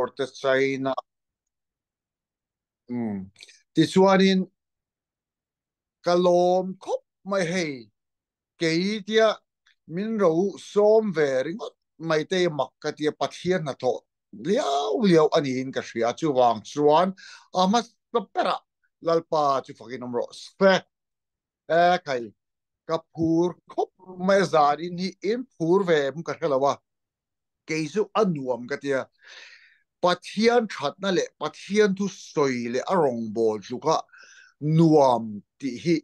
Singapore te China um tichuanin ka lawm khawp mai hei kei tia min ro sawm ve ringawt mai te mak ka tia Pathian hnathawh liau liau a niin ka hria chuvang chuan a hmasa berah Lalpa chu fakin awm rawh se. E khai ka phur khawp mai zanin hi in phur ve em ka hre lo a kei chu a nuam ka tia Pathian thatna leh Pathian thu sawi leh a rawngbâwl tluka nuam tih hi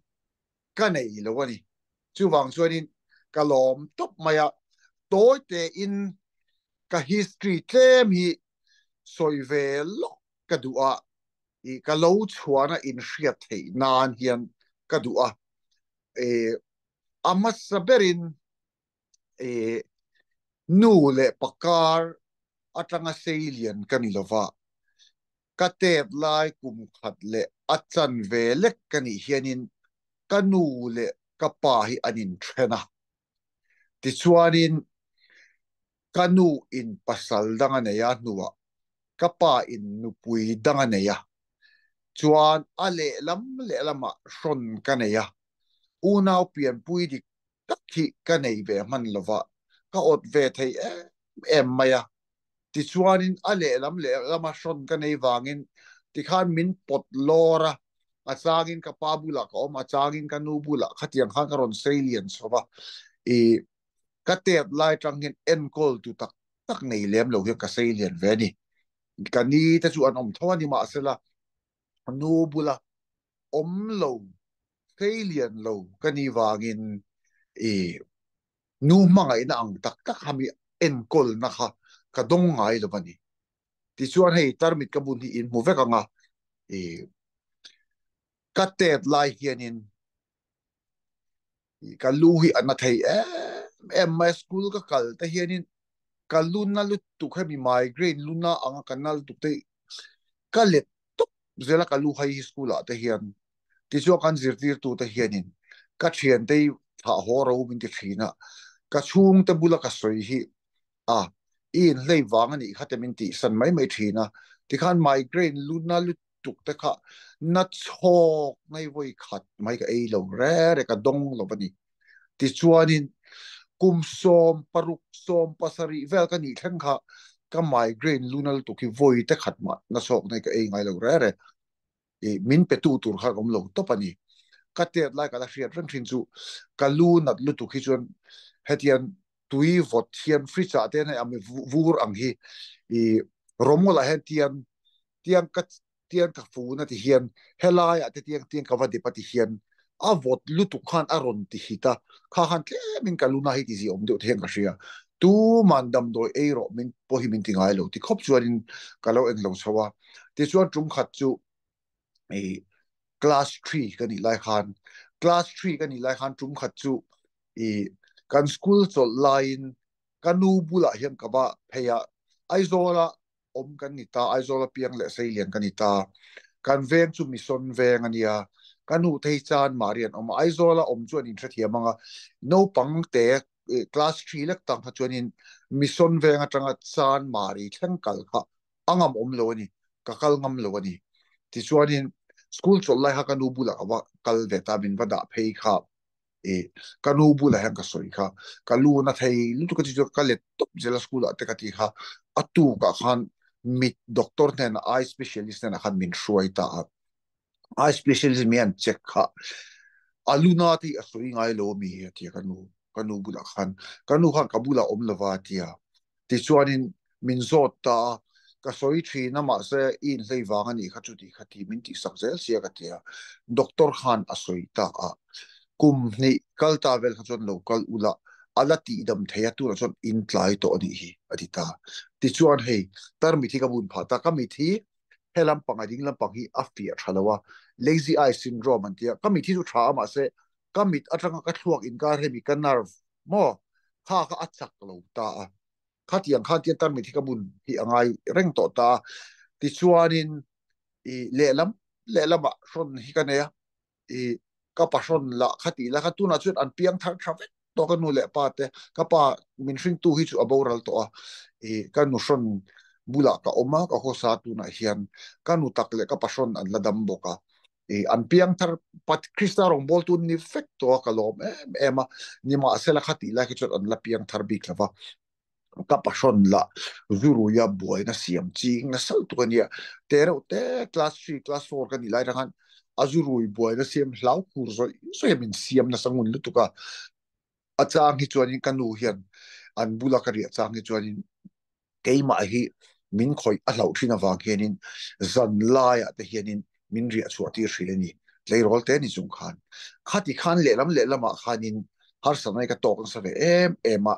ka nei lo a ni. Chuvang chuanin ka lawm tawp mai a, tawi tein ka history tlem hi sawi ve lawk ka duh a, i ka lo chhuahna inhriat theih nan hian ka duh a. E a hmasa berin e nu leh pakar atanga seilian ka ni lova, ka tet lai kum khat leh a chan ve lek ka nih hianin ka nu leh ka pa hi an inthen a. Tichuanin ka nu in pasal dang a nei a hnuah ka pa in nupui dang a nei a. Chuan a lehlam lehlamah hrawn ka nei a, unau pianpui dik tak hi ka nei ve hman lova, ka awt ve thei em em mai a. Tichuanin a lehlam lehlama hrawn ka nei vangin tikhan min pawt lawr a, a changin ka pa bulah ka awm, a changin ka nu bulah khatiang khan ka rawn sei lian chho va. I ka tet lai tang hian enkawl tu tak tak nei lem lo hian ka sei lian ve a ni. Ka ni te chu an awm tho a ni mahsela nu bula awm lo, sei lian lo ka ni vangin i nu hmangaihna ang tak tak kha mi enkawlna kha ka dawng ngai lo a ni. Tichuan hei tarmit ka bun hi in hmu vek ang a, i ka tet lai hianin ka lu hi a na thei em em mai a, school ka kal te hianin ka lu na lutuk hemi migraine lu na anga ka na lutuk te ka let tawp zel a ka lu hai hi school ah te hian tichuan kan zirtirtu te hianin ka thiante hi thlah haw ro min ti thin a, ka chhungte bula ka sawi hi a i inhlei vang a nih kha te min tihsan mai mai thin a, tikhan migraine lu na lutuk tuk te kha na chhawk ngai vawi khat mai ka ei lo re re ka dawng lo a ni. Tichuanin kum 16 17 vel ka nih thleng kha ka migraine lunal tuk hi vawi te khat mah na chhawk ngai ka ei ngai lo re re. I min pe tu tur kha ka awm lo tawp a ni. Ka tet lai ka la hriat reng thin chu ka lu nat lutuk hi chuan hetiang tui vawt hian fridge ah te hian hei a mi vur ang hi i rawmawlah hian tiang tiang ka tiang ka fun a ti hian helai ah te tiang tiang ka va dep a ti hian a vawt lutuk khan a rawn ti hit a, kha khan tlemin ka luna hi ti zia awm deuh te hian ka hria. Tuman damdawi ei rawh min pawh hi min ti ngai lo ti khawp chuanin ka lo eng lo chho a. Tichuan tum khat chu i class 3 ka nih lai khan class 3 ka nih lai khan tum khat chu i kan school chawlh laiin ka nu bulah hian ka va phei a, Aizawla awm kan ni ta, Aizawla piang leh seilian ka ni ta. Kan veng chu Mission veng a nia, ka nu te hi chan Mari an awm a, Aizawla awm chu an inhrethiam ang a, naupang te class 3 lek tang kha chuanin Mission veng atanga chan Mari thleng kal kha a ngam awm lo a ni, ka kal ngam lo a ni. Tichuanin school chawlh lai kha ka nu bulah ka va kal ve ta, min va dah phei kha e ka nu bulah hian ka sawi kha, ka lu na thei lutuk a ti chu ka let tawp zel a school ah te ka ti kha, a tukah khan mit doctor hnenah eye specialist hnenah khan min hruai ta a, eye specialist mi an check kha a lu na te hi a sawi ngai lo ami a ti a ka nu, ka nu bulah khan, ka nu khan ka bulah awm lova a ti a. Tichuanin min zawt ta a, ka sawi thin a mahse i inhlei vang a nih kha chu tih kha ti min tihsak zel sia ka ti a, doctor khan a sawi ta a, kum hnih kal ta vel kha chuan lo kal ula a la tihdam thei a tunah chuan in tlai tawh a nih hi a ti ta. Tichuan hei tarmit hi ka bun phah ta, ka mit hi he lampang a ding lampang hi a fiah tha lo a, lazy eye syndrome an ti a, ka mit hi chu tha a mahse ka mit atanga ka thluak inkar hemi ka nerve maw kha kha a chak lo ta a, khatiang khan tian tarmit hi ka bun hi a ngai reng tawh ta a, tichuanin i lehlam lehlamah hrawn hi ka nei a, i ka pa hrawn lah khati la kha tunah chuan an piang thar tha vek tawh ka nu leh pa te, ka pa min hringtu hi chu a boral tawh a, i ka nu hrawn bulah ka awm a, ka khawsa tunah hian ka nu tak leh ka pahrawn an la dam bawk a, i an piangthar pat Krista rawngbawltu an ni vek tawh a, ka lawm em em a, nimahsela khatih lai khi chuan an la piangthar bik lo va, ka pahrawn lah zuruia buaina siam ching nasa lutuk a nia, te reuh te class three class four ka nih lai rang khan a zurui buaina siam hlau khur zawih zawih a min siam nasa ngun lutuk a. A chang hi chuanin ka nu hian an bula ka riah chang hi chuanin keimah hi min khawih a hlauh thin avang hianin zan laiah te hianin min riah chhuah tir hrilh a ni. Tleirawl te ni chung khan khati khan lehlam lehlamah khanin harsatna hi ka tawk nasa ve em em a,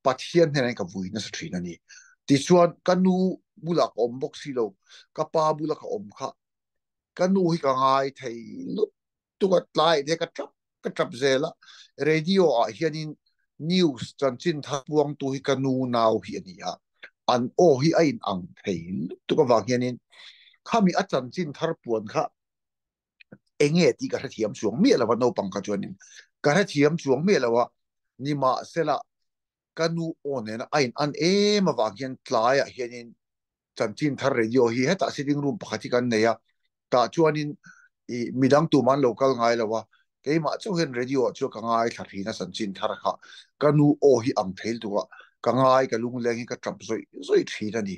Pathian hnenah hian ka vui nasa thin a ni. Tichuan ka nu bulah ka awm bawk si lo, ka pa bula ka awm kha ka nu hi ka ngai thei lut tuk a tlai te ka tap ka tap zel a radio ah hianin news chanchin thar puangtu hi ka nu nau hi a ni a an aw hi a in ang thei lutuk avang hianin khami a chanchin thar puan kha enge tih ka hrethiam chuang miah lo a naupang kha chuanin ka hrethiam chuang miah lo a nimahsela ka nu aw nena a in an em avang hian tlaiah hianin chanchin thar radio hi hetah sitting room pakhat hi kan nei a, tah chuanin ih midang tum an lo kal ngai lo a, keimah chauh hian radio ah chuan ka ngaithla thin a chanchin thar kha ka nu aw hi ang thei lutuk a, ka ngai ka lungleng hi ka tap zawih zawih thin a ni.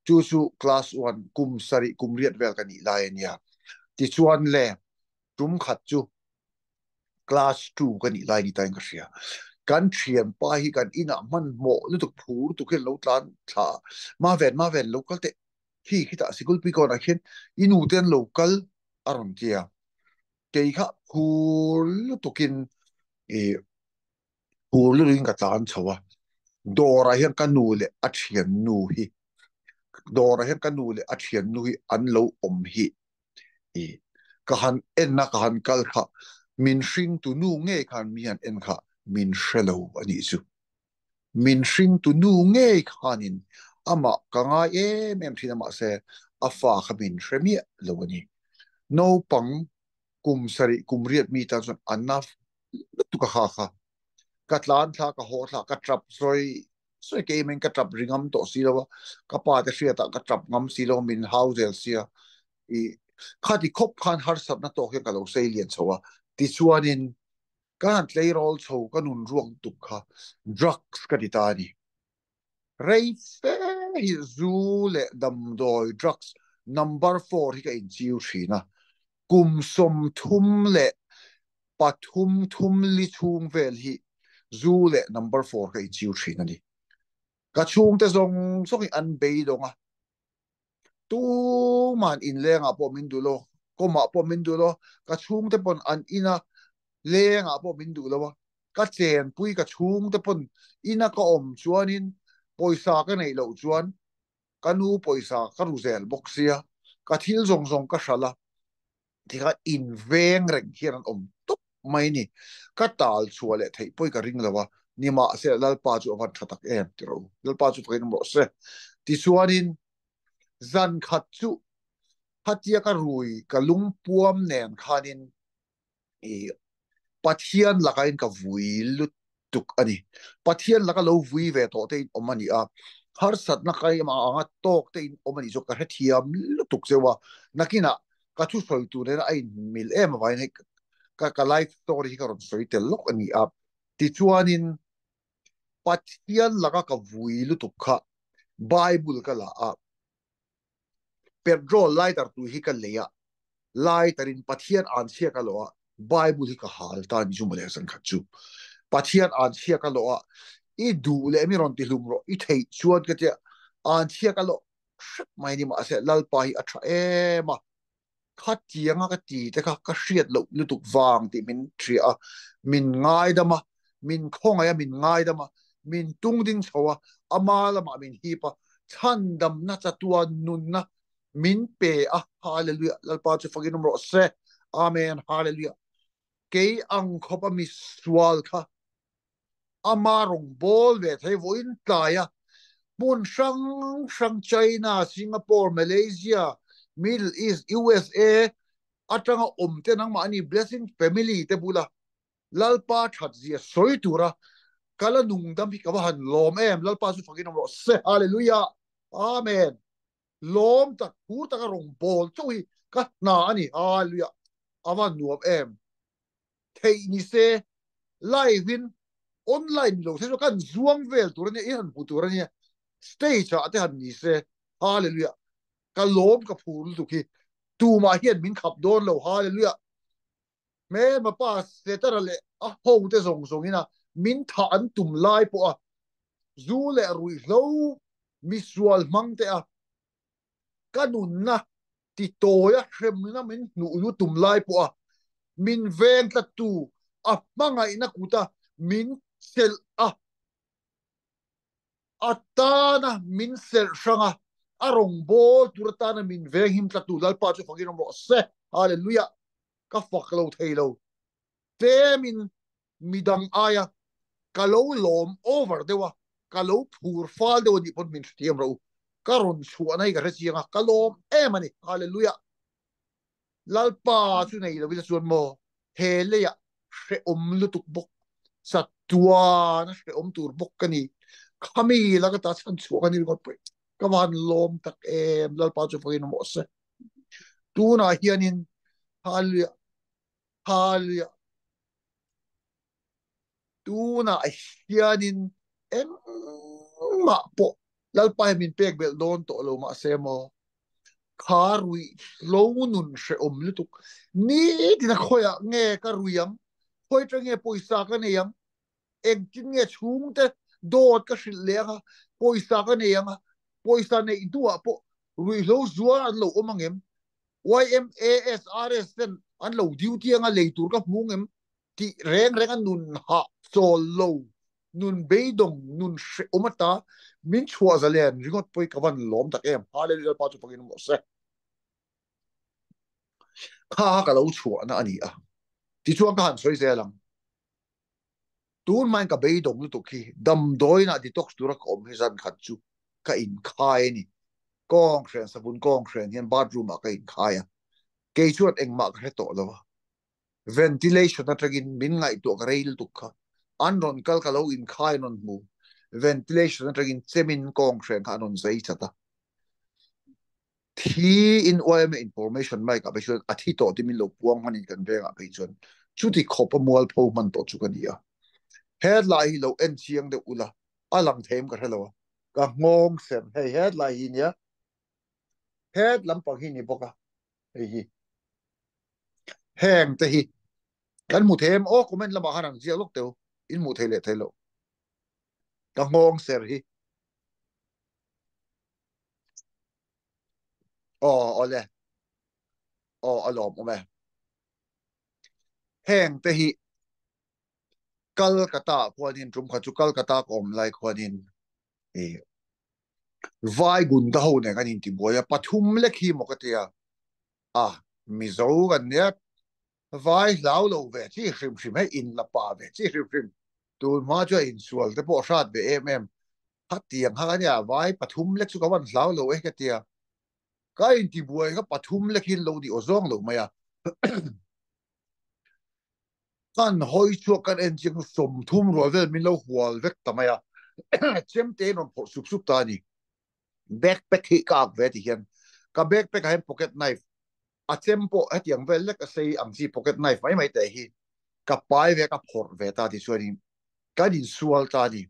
Chu chu class one kum sarih kum riat vel ka nih lai a nia. Tichuan le tum khat chu class 2 ka nih lai ni ta in ka hria. Kan thianpa hi kan inah hmanhmawh lutuk phur lutuk hian lo tlan thla a, ma ven ma ven lo kal teh khi khitah sikul kawnah khian i nu te an lo kal a rawn ti a, kei kha phur lutukin ih phur lutukin ka tlan chho a, dawrah hian ka nu leh a thiannu hi dawrah hian ka nu leh a thiannu hi an lo awm hi i ka han en a ka han kal kha min hring tu nu ngei khan mi han en kha min hre lo a nih chu. Min hring tu nu ngei khanin amah ka ngai em em thin a mahse a fa kha min hre miah lo a ni. Naupang kum sarih kum riat mi tan chuan a na lutuk a kha kha. Ka tlan thla ka haw thla ka tap sawi sawi kei men ka tap ri ngam tawh si lo a, ka pa te hriatah ka tap ngam si lo min hau zel sia i khati khawp khan harsatna tawk hian ka lo sei lian chho a, tichuanin ka han tleirawl chho ka nun ruak tuk kha drugs ka ti ta a ni. Rei fe hi zu leh damdawi drugs number four hi ka inchiu thin a, kum 33 thum li chhung vel hi zu leh number four ka inchiu thin a ni. Ka chhungte zawng zawng hi an beidawng a, tuman inlengah pawh min duh lo, kawmah pawh min duh lo, ka chhungte pawn an ina lengah pawh min duh lo a, ka chenpui ka chhungte pawn ina ka awm chuanin pawisa ka neih loh chuan ka nu pawisa ka ru zel bawk sia, ka thil zawng zawng ka hralh a, tikha inveng reng hian an awm tawp mai ni. Ka tal chhuah leh theih pawi ka ring lo a, nimahse Lalpa chu a van tha tak em ti rawh u. Lalpa chu fakin awm rawh se. Tichuanin zan khat chu khatia ka rui ka lungpuam nen khanin i Pathian lakain ka vui lutuk a ni. Pathian laka lo vui ve tawh te in awm a ni a, harsatna kaima anga tawk te in awm a nih chu ka hrethiam lutuk cheu a, nakinah ka thusawi tur nena a inmil em avangin hei ka ka life story hi ka rawn sawi tel lawk a ni a. Tichuanin Pathian laka ka vui lutuk kha Bible ka la a, Petrol lighter tui hi ka lei a, lighter in Pathian an chhia ka lawh a, Bible hi ka hal ta ni chu mawle zan khat chu. Pathian an chhia ka lawh a, i duh leh mi rawn ti hlum rawh, i theih chuan ka tia, an chhia ka lawh hrep mai ni mahse Lalpa hi a tha em a, khatianga ka ti te kha ka hriat loh lutuk vang tih min hria a, min ngaidam a, min khawngaih a, min ngaidam a, min tung ding chho a, ama lamah min hip a, chhandamna chatuan nunna min pe a, Hallelujah, Lalpa chu fakin awm rawh se, Amen, Hallelujah. Kei ang khawp a misual kha ama rawngbâwl ve thei vawiin tlaia hmun hrang hrang China, Singapore, Malaysia, Middle East, USA aṭanga awmte nangmahni Blessing Family te bula Lalpa ṭhatzia sawi tura ka la nungdam hi ka va han lawm em! Lalpa chu fakin awm rawh se! Hallelujah! Amen. Lawm tak phur taka rawn bawl chauh hi ka hna a ni. Hallelujah. A va nuam em. Theih ni se live in online ni lo se chu kan zuang vel tur a nia, i han hmu tur a nia. Stage ah te han ni se. Hallelujah. Ka lawm ka phur lutuk hi. Tumah hian min khap dawn lo. Hallelujah. Hmelma pa Setara leh a hote zawng zawngin a min thah an tum lai pawh a zu leh ruihhlo misual hmang te a ka nunna ti tawi a hremna min hnuh lu tum lai pawh a min veng tlattu a hmangaihna kuta min chelh a A tana min serh hrang a, a rawngbâwl tûr atana min venghim tlattu Lalpa chu fakin awm rawh se. Hallelujah! Ka fak lo thei lo. Tlêmin midang aia ka lo lâwm over deuh a, ka lo phûr fâl deuh a nih pawn min hrethiam rawh u. Ka rawn chhuahna hi ka hre chiang a, ka lâwm êm a ni. Hallelujah! Lalpa chu nei lovin a chuan maw he leiah hrehawm lutuk bawk, chatuana hrehawm tur bawk ka ni. Khami laka ta chhan chhuah ka ni ringawt pawh ka van lawm tak em, Lalpa chu fakin awm rawh se. Tunah hianin Hallelujah, Hallelujah. Tunah hianin engmah pawh Lalpa hi min pek belh dawn tawh lo mahse maw kha ruih hlo nun hrehawm lutuk nitin a khawiah nge ka rui ang, khawi atang nge pawisa ka nei ang, engtin nge chhungte dawt ka hrilh leh anga pawisa ka nei anga pawisa neih hnuah pawh ruihhlo zuar an lo awm angem, YMASRS ten an lo duty anga lei tur ka hmu ngem tih reng reng a nun hah chawl lo, nun beidawng, nun hrehawm ata min chhuah zalen ringawt pawh hi ka van lawm tak em. Hallelujah Lalpa chu fakin awm rawh se. Kha kha ka lo chhuahna a ni a, tichuan ka han sawi zel ang. Tun hmain ka beidawng lutuk hi damdawiinah detox tura ka awm hi zan khat chu ka inkhai a ni. Kawnghren, savun kawnghren hian bathroom ah ka inkhai a, kei chuan engmah ka hre tawh lo a. Ventilation atangin min ngaihtuah ka rei lutuk kha. An rawn kal ka lo inkhai an rawn hmu. Ventilation atangin chemin kawnghren kha an rawn zai chat a. Thi in YMA information mic ah phei chuan a thi tawh tih min lo puang hmanin kan vengah phei chuan chuti khawp a mualpho hman tawh chu ka ni a. Hetlai hi lo en chiang deuh ula a lang thei em ka hre lo a. Ka nghawng ser hei hetlai hi nia het lampang hi ni bawk a hei hi heng te hi kan hmu thei em aw comment lamah khan an ziak lawk teu in hmuh thei leh thei loh ka nghawng ser hi. Aw awle aw a lawm awm e heng te hi Kolkata ah khuanin tum kha chu Kolkata ka awm lai khuanin i vai gunda ho nen kan intibuai a pathum lek hi maw ka tia a Mizo kan nia vai hlau lo ve chi hrim hrim hei in la pa ve chi hrim hrim tun hma chu a insual te pawh hrat ve em em Khatiang kha ka nia, vai pathum lek chu ka van hlau lo e ka tia. Ka intibuai kha pathum lek hi lo ni aw zawng lo mai a. Kan hawi chhuak kan en chiang chu sawmthum rual vel min lo hual vek ta mai a. Chemte in rawn phawrh sup sup ta a ni. Backpack hi ka ak ve ti hian ka backpack ah hian pocket knife a chem pawh hetiang vel lek a sei ang chi pocket knife mai mai te hi ka pai ve ka phawrh ve ta ti chuanin kan insual ta a ni.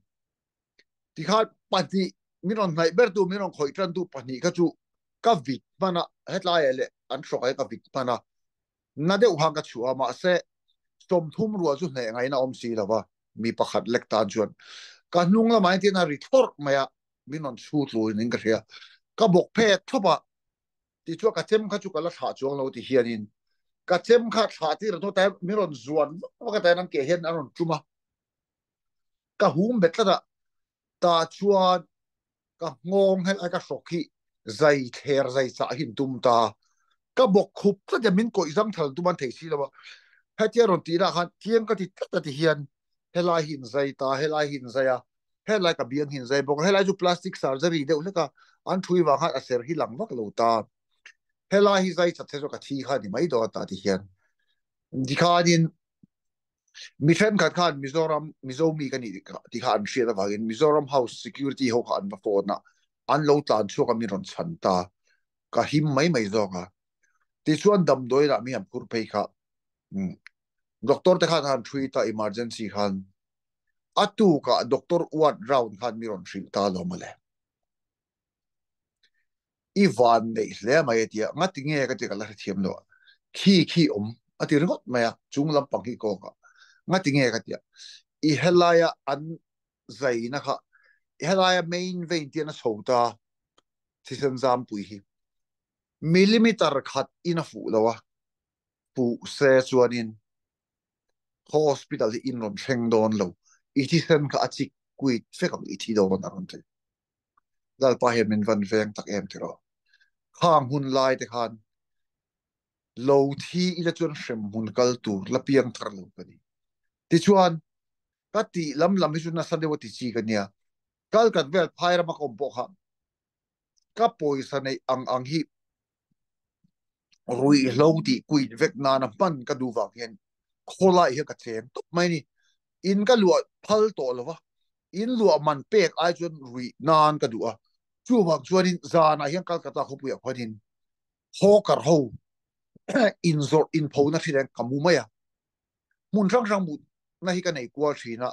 Tikhan pahnih min rawn hnaih ber tu, min rawn khawih tan tu pahnih kha chu ka vit hman a, hetlaiah leh an hrawk ah hian ka vit hman a, na deuh khan ka chhuah a, mahse sawmthum rual chu hneh ngaihna a awm si lo va, mi pakhat lek tan chuan ka hnung lamah hian tin a ri thlawrh mai a, min rawn chhu tluin in ka hria, ka bawk phek thlawp a, tichuan ka chem kha chu ka la thlah chuang lo ti hianin ka chem kha thlah tir a hnu ta hian min rawn zuan vak vak a, tihian an ke hian an rawn tum a. Ka hum bet tlat a, tah chuan ka nghawng helh a ka hrawk hi zai thler zai chah hi an tum ta. Ka bawk khup tlat a, min kawih zang thal tum an thei si lo a. Hetia rawn tih lah khan thiam ka ti tlat a ti hian helai hi an zai ta, helai hi an zai a, helai ka biang hi an zai bawk a, helai chu plastic surgery deuh hlek a, an thui vang khan a ser hi lang vak lo ta. Helai hi zai chat se chu ka thi kha a ni mai dawn a tah ti hian. Tikhanin Mi thenkhat khan Mizoram Mizo mi ka nih tih kha an hriat avangin Mizoram House Security ho kha an va phone a, An lo tlan chhuak a min rawn chhan ta. Ka him mai mai zawk a. Tichuan damdawi lah mi han phur phei kha. Doctor te khan han thui ta emergency khan. A tukah doctor ward round khan mi rawn hrilh ta lo mawle. I van neih hle mai a ti a, ngati nge ka ti ka la hrethiam lo a, khi khi awm a ti ringawt mai a, chung lampang hi kawk a, ngati nge ka ti a, i helaia an zaina kha, i helaia main vein tian a chho ta thisen zampui hi millimeter khat in a fuh lo a, fuh se chuanin hospital hi in rawn thleng dawn lo, i thisen kha a chik kuit vek ang i thi dawn a rawn ti. Lalpa hian min van veng tak em tiraw. Khang hun lai te khan lo thi ila chuan hrem hmun kal tur la piang thar lo ka ni. Tichuan, ka tih lam lam hi chu nasa deuh a ti chi ka nia. Kal kat vel phai rama ka awm pawh kha ka pawisa neih ang ang hi ruihhlo tih kuit vek nana hman ka duh vang hian khawlai hi ka cheng tawp mai ni. In ka luah phal tawh lo va, in luah man pek ai chuan ruih nan ka duh a. Chuvang chuanin zanah hian Calcutta khawpuiah khuanin hawker ho inzawrh inphona thin hian ka mu mai a. Hmun hrang hrang mutna hi ka nei kual thin a,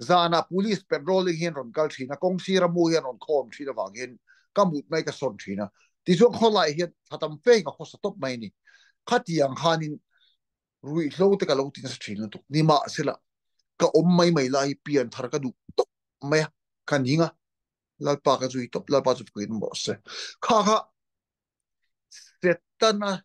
zanah police patrolling hian rawn kal thin a, kawng sira mu hian rawn khawm thin avang hian ka mut mai ka sawn thin a. Tichuan khawlai hian tha tam fe ka khawsa tawp mai a ni. Khatiang khanin ruihhlo te ka lo ti nasa thin lutuk. Nimahsela ka awm mai mai lai hi pian thar ka duh tawp mai a, ka ning a, Lalpa ka zui tawp, Lalpa chu fuiin mawh se. Kha kha Setana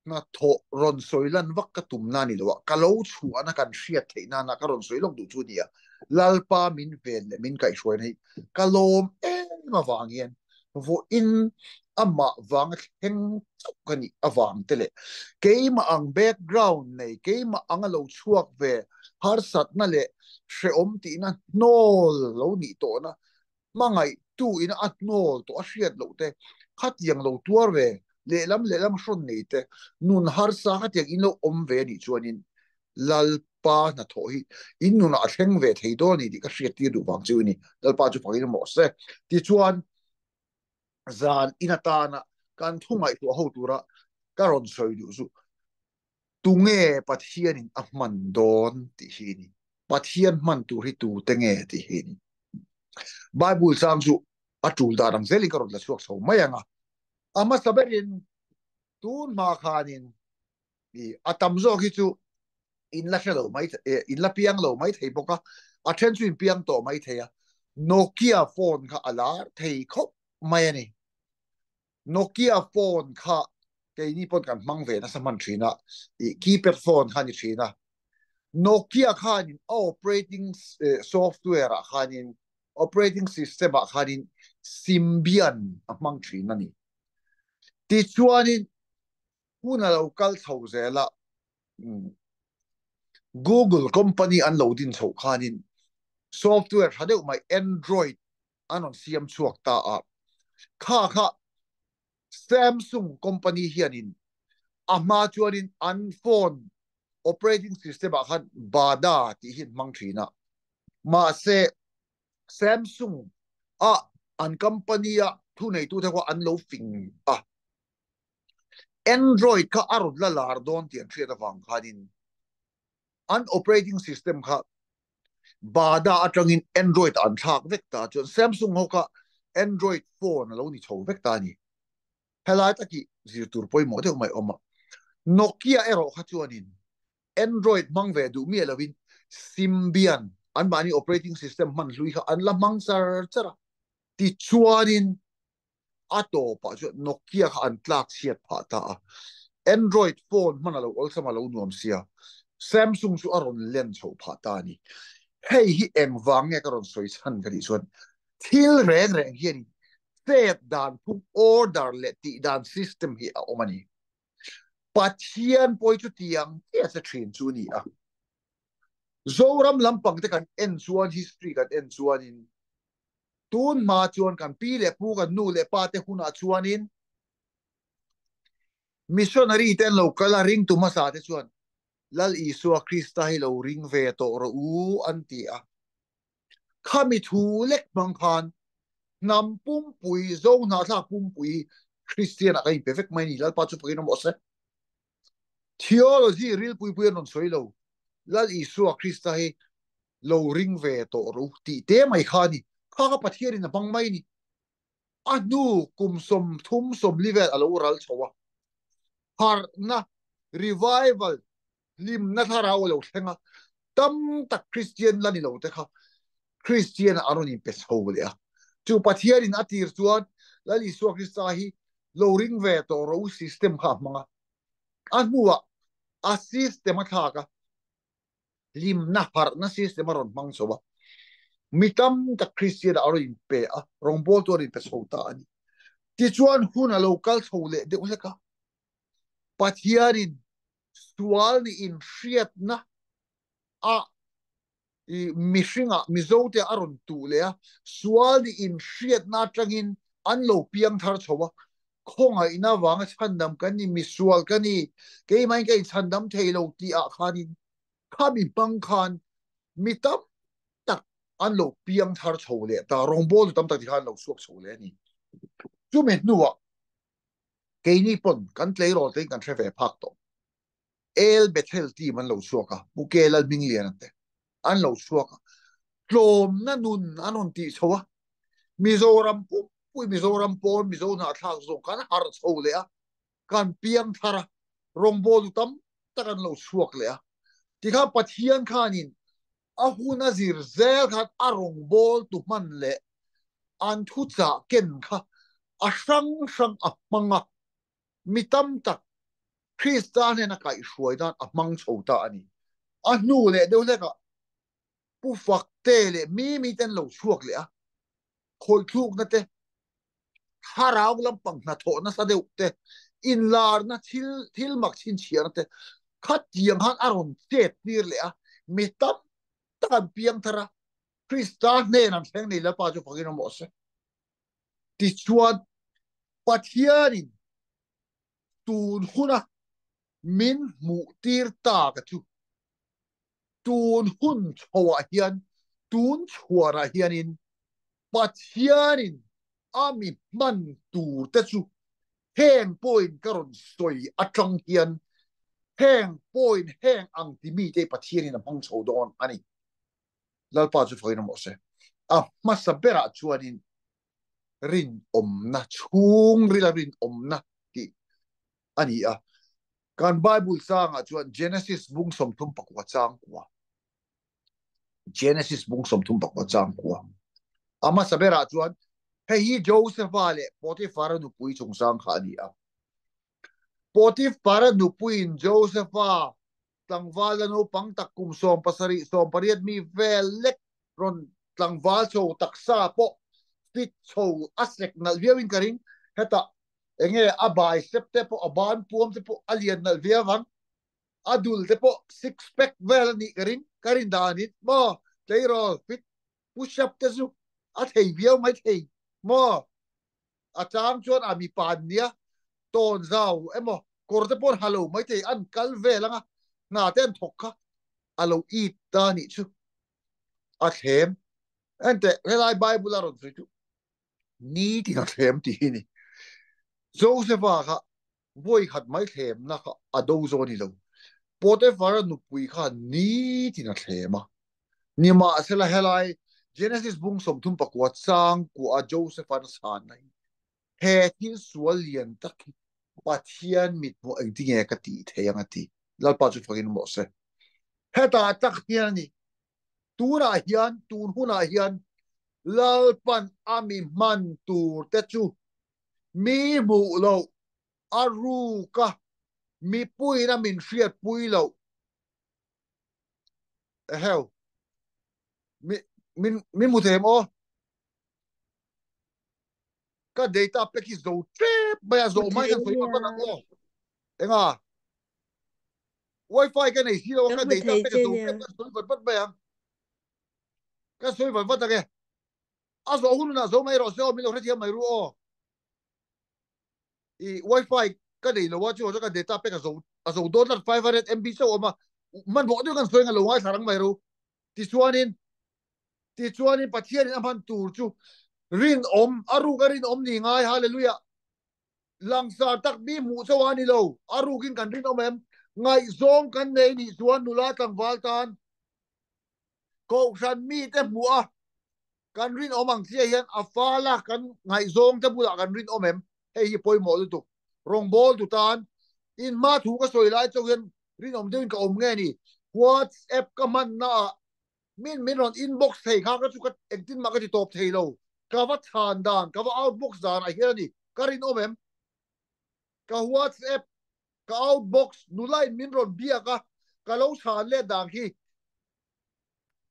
hnathawh rawn sawi lan vak ka tum na ni lo a, ka lo chhuahna kan hriat theih nana ka rawn sawi lawk duh chu a ni a, Lalpa min ven leh min kaihhruaina hi ka lawm em avang hian vawiin amah vanga thleng chauh ka nih avang te leh keimah ang background nei, keimah anga lo chhuak ve harsatna leh hrehawm tihna hnawl lo nih tawhna hmangaihtu ina a hnawl tawh a hriat loh te, khatiang lo tuar ve, lehlam lehlam hrawn nei te, nun harsa khatiang in lo awm ve anih chuanin Lalpa hnathawh hi in nunah a thleng ve thei dawn a ni tih ka hriattir duh vang chu a ni. Lalpa chu fakin mawh se. Tichuan, zan in atana kan thu ngaihtuah ho tura ka rawn sawi duh chu tunge Pathianin a hman dawn tih hi a ni. Pathian hman tur hi tute nge tih hi a ni. Bible chang chu a tul dan ang zelin ka rawn la chhuak chho mai ang a. A hmasa berin tun hma khanin a tam zawk hi chu in la hre lo mai in la piang lo mai thei bawk a, a then chu in piang tawh mai thei a. Nokia phone kha a lar thei khawp mai a ni. Nokia phone kha keini pawn kan hmang ve nasa hman thin a, ih keypad phone kha a ni thin a. Nokia khanin a operating software ah khanin operating system ah khanin Symbian a hmang thin a ni. Tichuanin hun a lo kal chho zel a, Google company an lo din chhoh khanin software tha deuh mai Android an rawn siam chhuak ta a, kha kha Samsung company hianin a hma chuanin an phone operating system ah khan Bada tih hi an hmang thin a, mahse Samsung a an company a thuneitute kha an lo fing a, Android kha a rawn la lar dawn tih an hriat avang khanin an operating system kha Bada atangin Android an thlak vek ta chuan Samsung ho kha Android phone a lo ni chho vek ta a ni. Helai taki zir tur pawimawh deuh mai awm a. Nokia erawh kha chuanin Android hmang ve duh miah lovin Symbian anmahni operating system hman hlui kha an la hmang char char a. Tichuanin a tawpah chuan Nokia kha an tlak chhiat phah ta a, Android phone hman a lo awlsam a lo nuam sia, Samsung chu a rawn len chhoh phah ta a ni. Hei hi engvang nge ka rawn sawi chhan ka tih chuan thil reng reng hianin chet dan phung order leh tih dan system hi a awm a ni. Pathian pawh hi chutiang chiah che thin chu a ni a. Zoram lampang te kan en chuan history kan en chuanin Tun hma chuan kan pi leh pu, kan nu leh pa te hunah chuanin missionary te an lo kal a, ringtu hmasa te chuan Lal Isua Krista hi lo ring ve tawh rawh u an ti a. Khami thu lek hmang khan. Hnam pumpui, Zo hnahthlak pumpui Kristian ah kan inpe vek mai a ni. Lalpa chu fakin awm rawh se. Theology rilpui pui an rawn sawi lo. Lal Isua Krista hi lo ring ve tawh rawh u tih te mai kha a ni. Kha kha Pathianin a hmang mai a ni. A hnu kum 30 40 vel a lo ral chho a. Harhna, revival, hlimna thlarau a lo thleng a, tam tak Kristian la ni lo te kha Kristian ah an rawn inpe chho leh a. Chu Pathianin a tir chuan Lal Isua Krista hi lo ring ve tawh ro system kha a hmang a. A hnuah a system a thlak a, hlimna harhna system a rawn hmang chho a. Mi tam tak Kristian ah a rawn inpe a, rawngbawltu a rawn inpe chho ta a ni. Tichuan hun a lo kal chho leh deuh hlek a. Pathianin sual nih inhriatna a mihringah Mizote a rawn tuh leh a, sual nih inhriatna atangin an lo piang thar chho a, khawngaihna vanga chhandam kan ni, misual ka ni, keimahin ka inchhandam thei lo tih ah khanin khami hmang khan mi tam tak an lo piang thar chho leh ta, rawngbawltu tam tak ti khan an lo chhuak chho leh a ni. Chumi hnuah keini pawn kan tleirawl te in kan hre ve phak tawh. El Bethel team an lo chhuak a, Pu Ke Lalhmingliana te an lo chhuak a, tlawmna nun an rawn tih chho a, Mizoram pumpui, Mizoram pawn, Mizo hnahthlak zawng kan harh chho leh a, kan piang thar a, rawngbawltu tam tak an lo chhuak leh a. Tikhan Pathian khanin a hun a zir zel khan a rawngbawltu hman leh an thuchah ken kha a hrang hrang a hmang a, mi tam tak Krista hnena kaihhruai nan a hmang chho ta a ni. A hnu leh deuh hlekah Pu Fakte leh Mimi te an lo chhuak leh a, khawithlukna te, thlarau lampang hnathawh nasa deuh te, inlarna thil thil mak chhinchhiahna te khatiang khan a rawn chet tir leh a, mi tam tak an piang thar a, Krista hnen an thleng nei Lalpa chu fakin awm rawh se. Tichuan, Pathianin tun huna min hmuh tir ta ka chu tun hun chhoah hian, tun chhuanah hianin Pathianin a mi hman tur te chu heng pawhin ka rawn sawi atang hian heng pawhin heng ang ti mite Pathianin a hmang chho dawn a ni. Lalpa chu fakin awm rawh se. A hmasa berah chuanin rinawmna, chhungrila rinawmna tih a ni a. Kan Bible changah chuan Genesis bung 39 chang kua. Genesis bung 34 chang kua. A hmasa berah chuan hei hi Josepha leh Potiphara nupui chungchang kha a ni a. Potiphara nupuiin Josepha tlangval la naupang tak kum 70, 80 mi vel lek rawn tlangval chho taksa pawh fit chho a sek nalh viauin ka ring. Hetah enge a bicep te pawh a ban puam te pawh a lian nalh viau ang. A dul te pawh six pack vel a nih ka ring, ka rin danin maw tleirawl fit push up te chu a thei viau mai thei maw. A chang chuan a mipa an nia tawn zau emaw kawr te pawh an ha lo mai thei an kal vel anga hna te an thawk kha a lo it ta nih chu a thlem enteh helai Bible a rawn sawi chu nitin a thlem tih hi ni Josepha kha vawi khat mai thlemna kha a do zawk a ni lo Potiphar-a nupui kha nitin a thlem a nimahsela helai Genesis bung 39 chang kuah a Joseph-a'n a chhanna hi he thil sual lian tak hi Pathian mithmuh engtinge ka tih thei ang a ti. Lalpa chu fakin awm rawh se. Hetah tak hian a ni. Tunah hian, tun hunah hian Lalpan a mi hman tur te chu mi hmuh loh a ruk a, mipuiin a min hriatpui loh. Eheu, mi, min, min hmu thei em aw? Ka data pack hi zo tep mai a, zawh mai kan sawi vat vat ang aw. Enga? Wifi ka nei si lo a, ka data pack a zo tep kan sawi vat vat mai ang. Ka sawi vat vat ang e. A zawh hun hunah zo mai rawh se aw, min lo hrethiam mai ru aw. I wifi ka nei lo a, chu ka data pack a zo a zo dawn tlat 500 MB chauh awm a, hmanhmawh deuh kan sawi ang a lo ngaithla rang mai ru. Tichuanin tichuanin Pathianin a hman tur chu Rinawm, a ruka rinawm ni ngai, Hallelujah. Langsar tak mi hmuh chauh a ni lo, a rukin kan rinawm em? Ngaihzawng kan nei nih chuan nula tlangval tan Kohhran mite hmuh a kan rinawm ang chiah hian a fala kan ngaihzawng te bulah kan rinawm em? Hei hi pawimawh lutuk. Rawngbâwl tu tan in hma thu ka sawi lai chauh hian rinawm deuhin ka awm nge ni? WhatsApp ka hmannaah min min rawn inbox thei kha ka chu ka engtin mah ka ti tawp thei lo. Ka va chhan dan, ka va outbox danah hian a ni. Ka rinawm em? Ka WhatsApp ka outbox nulain min rawn biak a, ka lo chhan let dan khi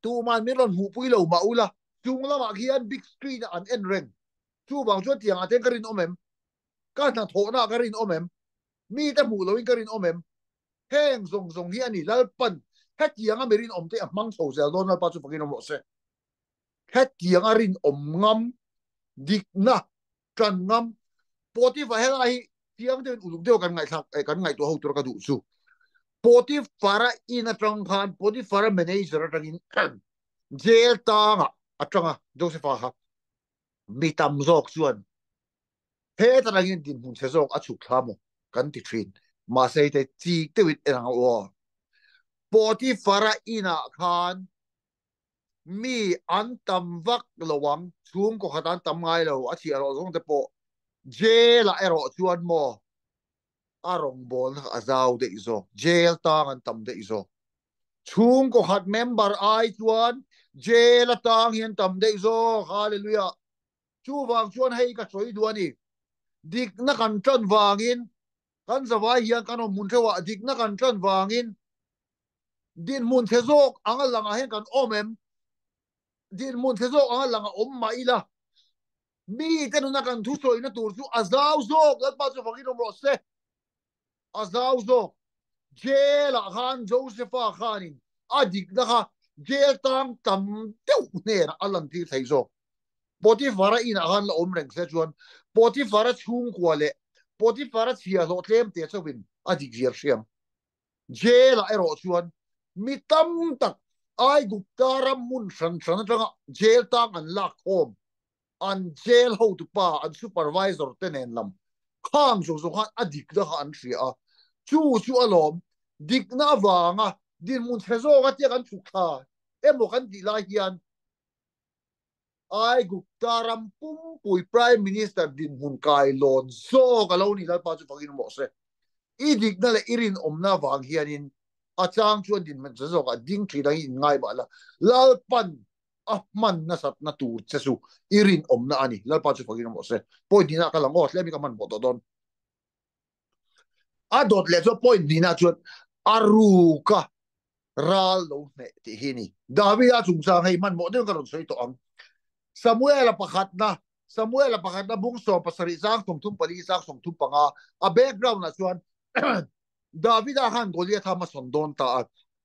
tuman min rawn hmuhpui lo mah ula, chung lamah khian big screen ah an en reng. Chuvang chuan tiang ah ten ka rinawm em? Ka hnathawhna ah ka rinawm em? Mite hmuh loin ka rinawm em? Heng zawng zawng hi a ni Lalpan hetianga mi rinawm te a hmang chho zel dawn Lalpa chu fakin awm rawh se. Hetianga rinawm ngam dikna ṭan ngam Potiphar helai hi chiang deuhin uluk deuh kan ngaihthlak eh kan ngaihtuah ho tur ka duh chu Potiphar-a in aṭang khan Potiphar-a manager aṭangin jail tangah aṭanga Joseph-a kha mi tam zawk chuan heta rangin dinhmun chhe zawk a chhuk thla maw kan ti ṭhin mahse hei te chik deuhin en ang aw Potiphar-a inah khan Mi an tam vak lo ang, chhungkaw khat an tam ngai lo, a chhiah rawh zawng te pawh jail ah erawh chuan maw a rawngbawlna kha a zau daih zawk, jail tang an tam daih zawk. Chhungkaw khat member ai chuan jail atang hi an tam daih zawk, hallelujah. Chuvang chuan hei ka sawi duh a ni, dikna kan tan vangin kan zavai hian kan awm hmun theuhah dikna kan tan vangin Dinhmun chhe zawk anga langah hian kan awm em? Dinhmun chhe zawk anga langah awm mah ila, mite nuna kan thusawina tur chu a zau zawk, Lalpa chu fakin awm rawh se. A zau zawk. Jail-ah khan Josepha khanin a dikna kha jail tang tam deuh hnenah a lantir thei zawk. Potiphar-a inah khan la awm reng se chuan Potiphar-a chhungkua leh Potiphar-a chhiahhlawh tlem te chauhin a dik ziar hriam. Jail-ah erawh chuan mi tam tak Aigupta ram hmun hran hran atanga jail tang an lak khawm, an jail hotupa, an supervisor te nen lam khang zawng zawng khan a dikna kha an hria a, chu chu alawm dikna avanga dinhmun chhe zawk atia kan chhuk thla emaw kan tih lai hian Aigupta ram pumpui Prime Minister dinhmun kai lawn zawk a lo ni Lalpa chu fakin rawh se. I dikna leh i rinawmna avang hianin a chang chuan dinhmun che zawkah ding thin angin in ngai mah la, Lalpan a hman nasatna tur che chu i rinawmna a ni. Lalpa chu fakin rawh se. Point hnihna ka lang aw, tlem hi ka hmanhmawh tawh dawn. A dawt leh chuan point hnihna chuan a ruka ral lo hneh tih hi ni. Davida chungchang hei hmanhmawh deuhin ka rawn sawi tawh ang. Samuela pakhatna, Samuela pakhatna bung 70 chang 34 chang 35, a background ah chuan Davida khan Goliatha hmasawn dawn ta a.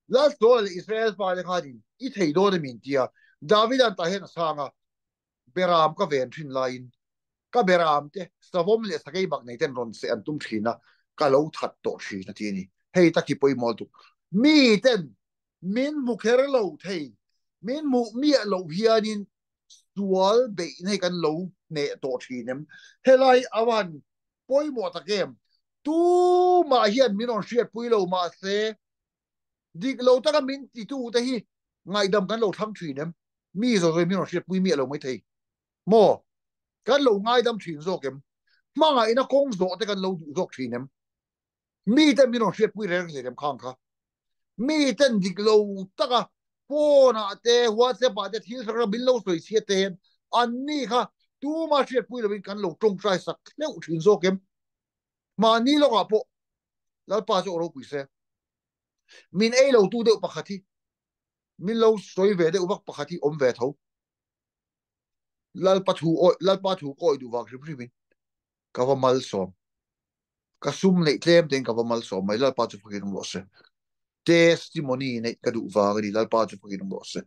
Lal Saula leh Israel fate khanin i thei dawn em in tia. Davida'n tah hian a chhang a, Beram ka ven thin laiin ka beram te savawm leh sakei bak nei ten rawn seh an tum thin a, ka lo that tawh thin a ti a ni. Hei tak hi pawimawh lutuk. Mi ten min hmu kher lo thei, min hmuh miah loh hianin sual beihna hi kan lo hneh tawh thin em? Helai a va han pawimawh tak em? Tumah hian min rawn hriatpui lo mahse Dik lo taka min titu te hi ngaihdam kan lo thlang thin em? Mi zawh zawhin min rawn hriatpui miah lo maithei maw? Kan lo ngaidam thin zawk em? Hmangaihna kawng zawh te kan lo duh zawk thin em? Mi ten min rawn hriatpui reng reng em khang kha? Mi ten dik lo taka phone ah te WhatsApp ah te thil hrang hrang min lo sawi chhiat te hian an ni kha tuma hriatpui lovin kan lo tawngtai sak hleuh thin zawk em? Mahni lawkah pawh Lalpa chu aw ropui se. Min ei lo tu deuh pakhat hi min lo sawi ve deuh vak pakhat hi awm ve tho. Lalpa thu awi Lalpa thu ka awih duh vang hrim hrim in ka va malsawm. Ka sum neih tlem tein ka va malsawm mai Lalpa chu fakin awm rawh se. Testimony neih ka duh vang a ni Lalpa chu fakin awm rawh se.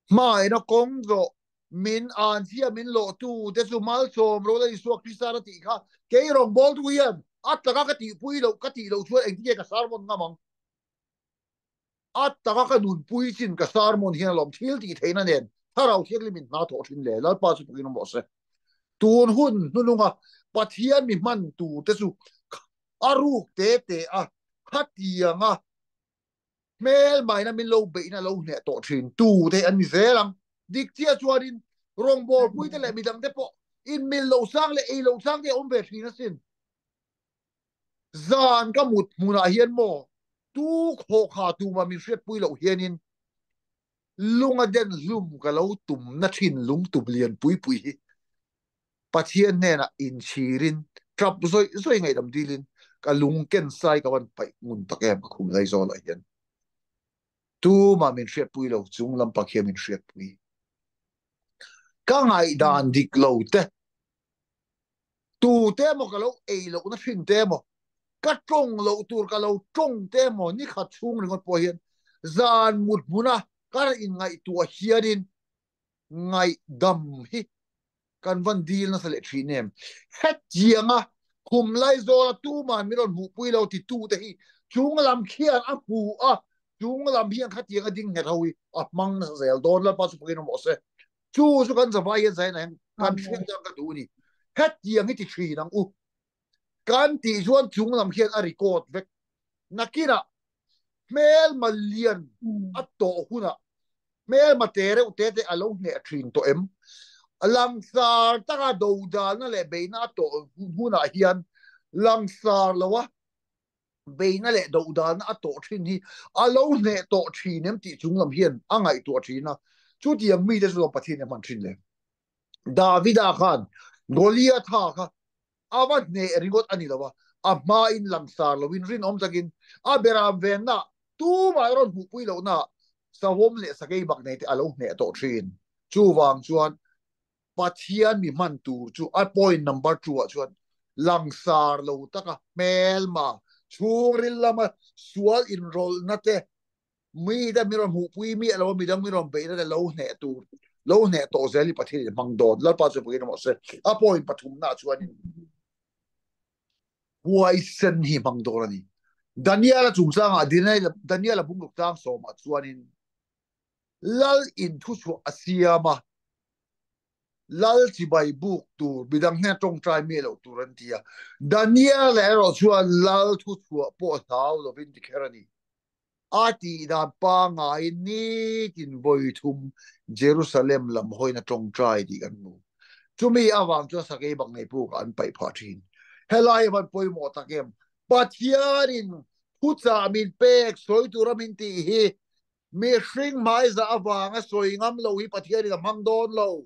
Hmaina kawng zawh min an chhia min lawh tu te chu malsawm ro la Isua Krista a tih kha kei rawngbâwl tu hian a taka ka tihpui loh ka tih loh chuan engtin nge ka sermon ngam ang? A taka ka nunpui chin ka sermon hian alawm thil tih theihna nen. Thlarau Thianghlim in hna thawh thin le? Lalpa chu takin awm rawh se. Tun hun hnununga Pathian mi hman tur te chu a ruk te te a khatianga hmel maina min lo beihna lo hneh tawh thin tu te an ni zel ang. Dik chiah chuanin rawngbawlpui te leh midang te pawh inmil lo sang leh ei lo sang te a awm ve thin asin. Zan ka mut hmunah hian maw tu khawkha tuma min hriatpui loh hianin lunga den hlum ka lo tum na thin lungtum lian pui pui hi Pathian hnenah inchhirin tap zawih zawih ngaihdam dilin ka lung ken sai ka van paih ngun tak em ka khum Aizawlah hian tumah min hriatpui lo chung lampang hian min hriatpui ka ngaihdan dik lo te tu te emaw ka lo ei lohna thin te emaw ka tawng loh tur ka lo tawng te emaw ni khat chhung ringawt pawh hian zan mut hmuna ka inngaihtuah hianin ngaihdam hi kan van dil nasa leh thin em. Hetianga khum Laizawla tuman min rawn hmuhpui lo titu te hi chung lam khian a hmu a, chung lam hian khatianga ding nghet ho hi a hmang nasa zel dawn. Lalpa chu pakin awm rawh se. Chu chu kan zavai hian zain ang kan hriat chuan ka duh a ni. Hetiang hi ti thin ang u. Kan tih chuan chung lam khian a record vek. Nakinah hmelma lian a tawh hunah hmelma te reuh te te a lo hneh thin tawh em? Langsar taka dodalna leh beihna a tawh hunah hian langsar loa beihna leh dodalna a tawh thin hi a lo hneh tawh thin em tih chung lam hian a ngaihtuah thin a. Chutiang mite chu Pathian a hman thin le. Davida khan Goliatha kha a va hneh ringawt a ni lo a, a hmain langsar loin rinawm takin a beram venna tumah rawn hmuhpui lohna sawm leh sakei bak nei te a lo hneh tawh thin. Chuvang chuan Pathian mi hman tur chu a point number 2 ah chuan langsar lo taka hmelma chhungril lama sual inrawlhna te mi te mi rawn hmuhpui miah lo a, midang mi rawn beihna te lo hneh tur lo hneh tawh zel hi Pathian in hmang dawn. Lalpa chu pakin emaw se a point pathumna ah chuanin huaisen hi hmang dawn a ni. Daniela chungchangah Daniela bungruk tlang sawmah chuanin Lal in thuchhuah a siam a, Lal chibai buk tur midang hnen tawngtai miah loh tur an ti a. Daniela erawh chuan Lal thuchhuah pawh hlau lovin ti kher a ni. A tih dan pangaiin nitin vawi thum Jerusalem lam hawiin a tawngtai tih kan hmu. Chumi avang chuan sakei bak nei pukah an paih phah thin. Helai van pawimawh tak em? Pathianin thuchah min pek sawi tura min tih hi mihring hmaizah avanga sawi ngam lo hi Pathianin a hmang dawn lo.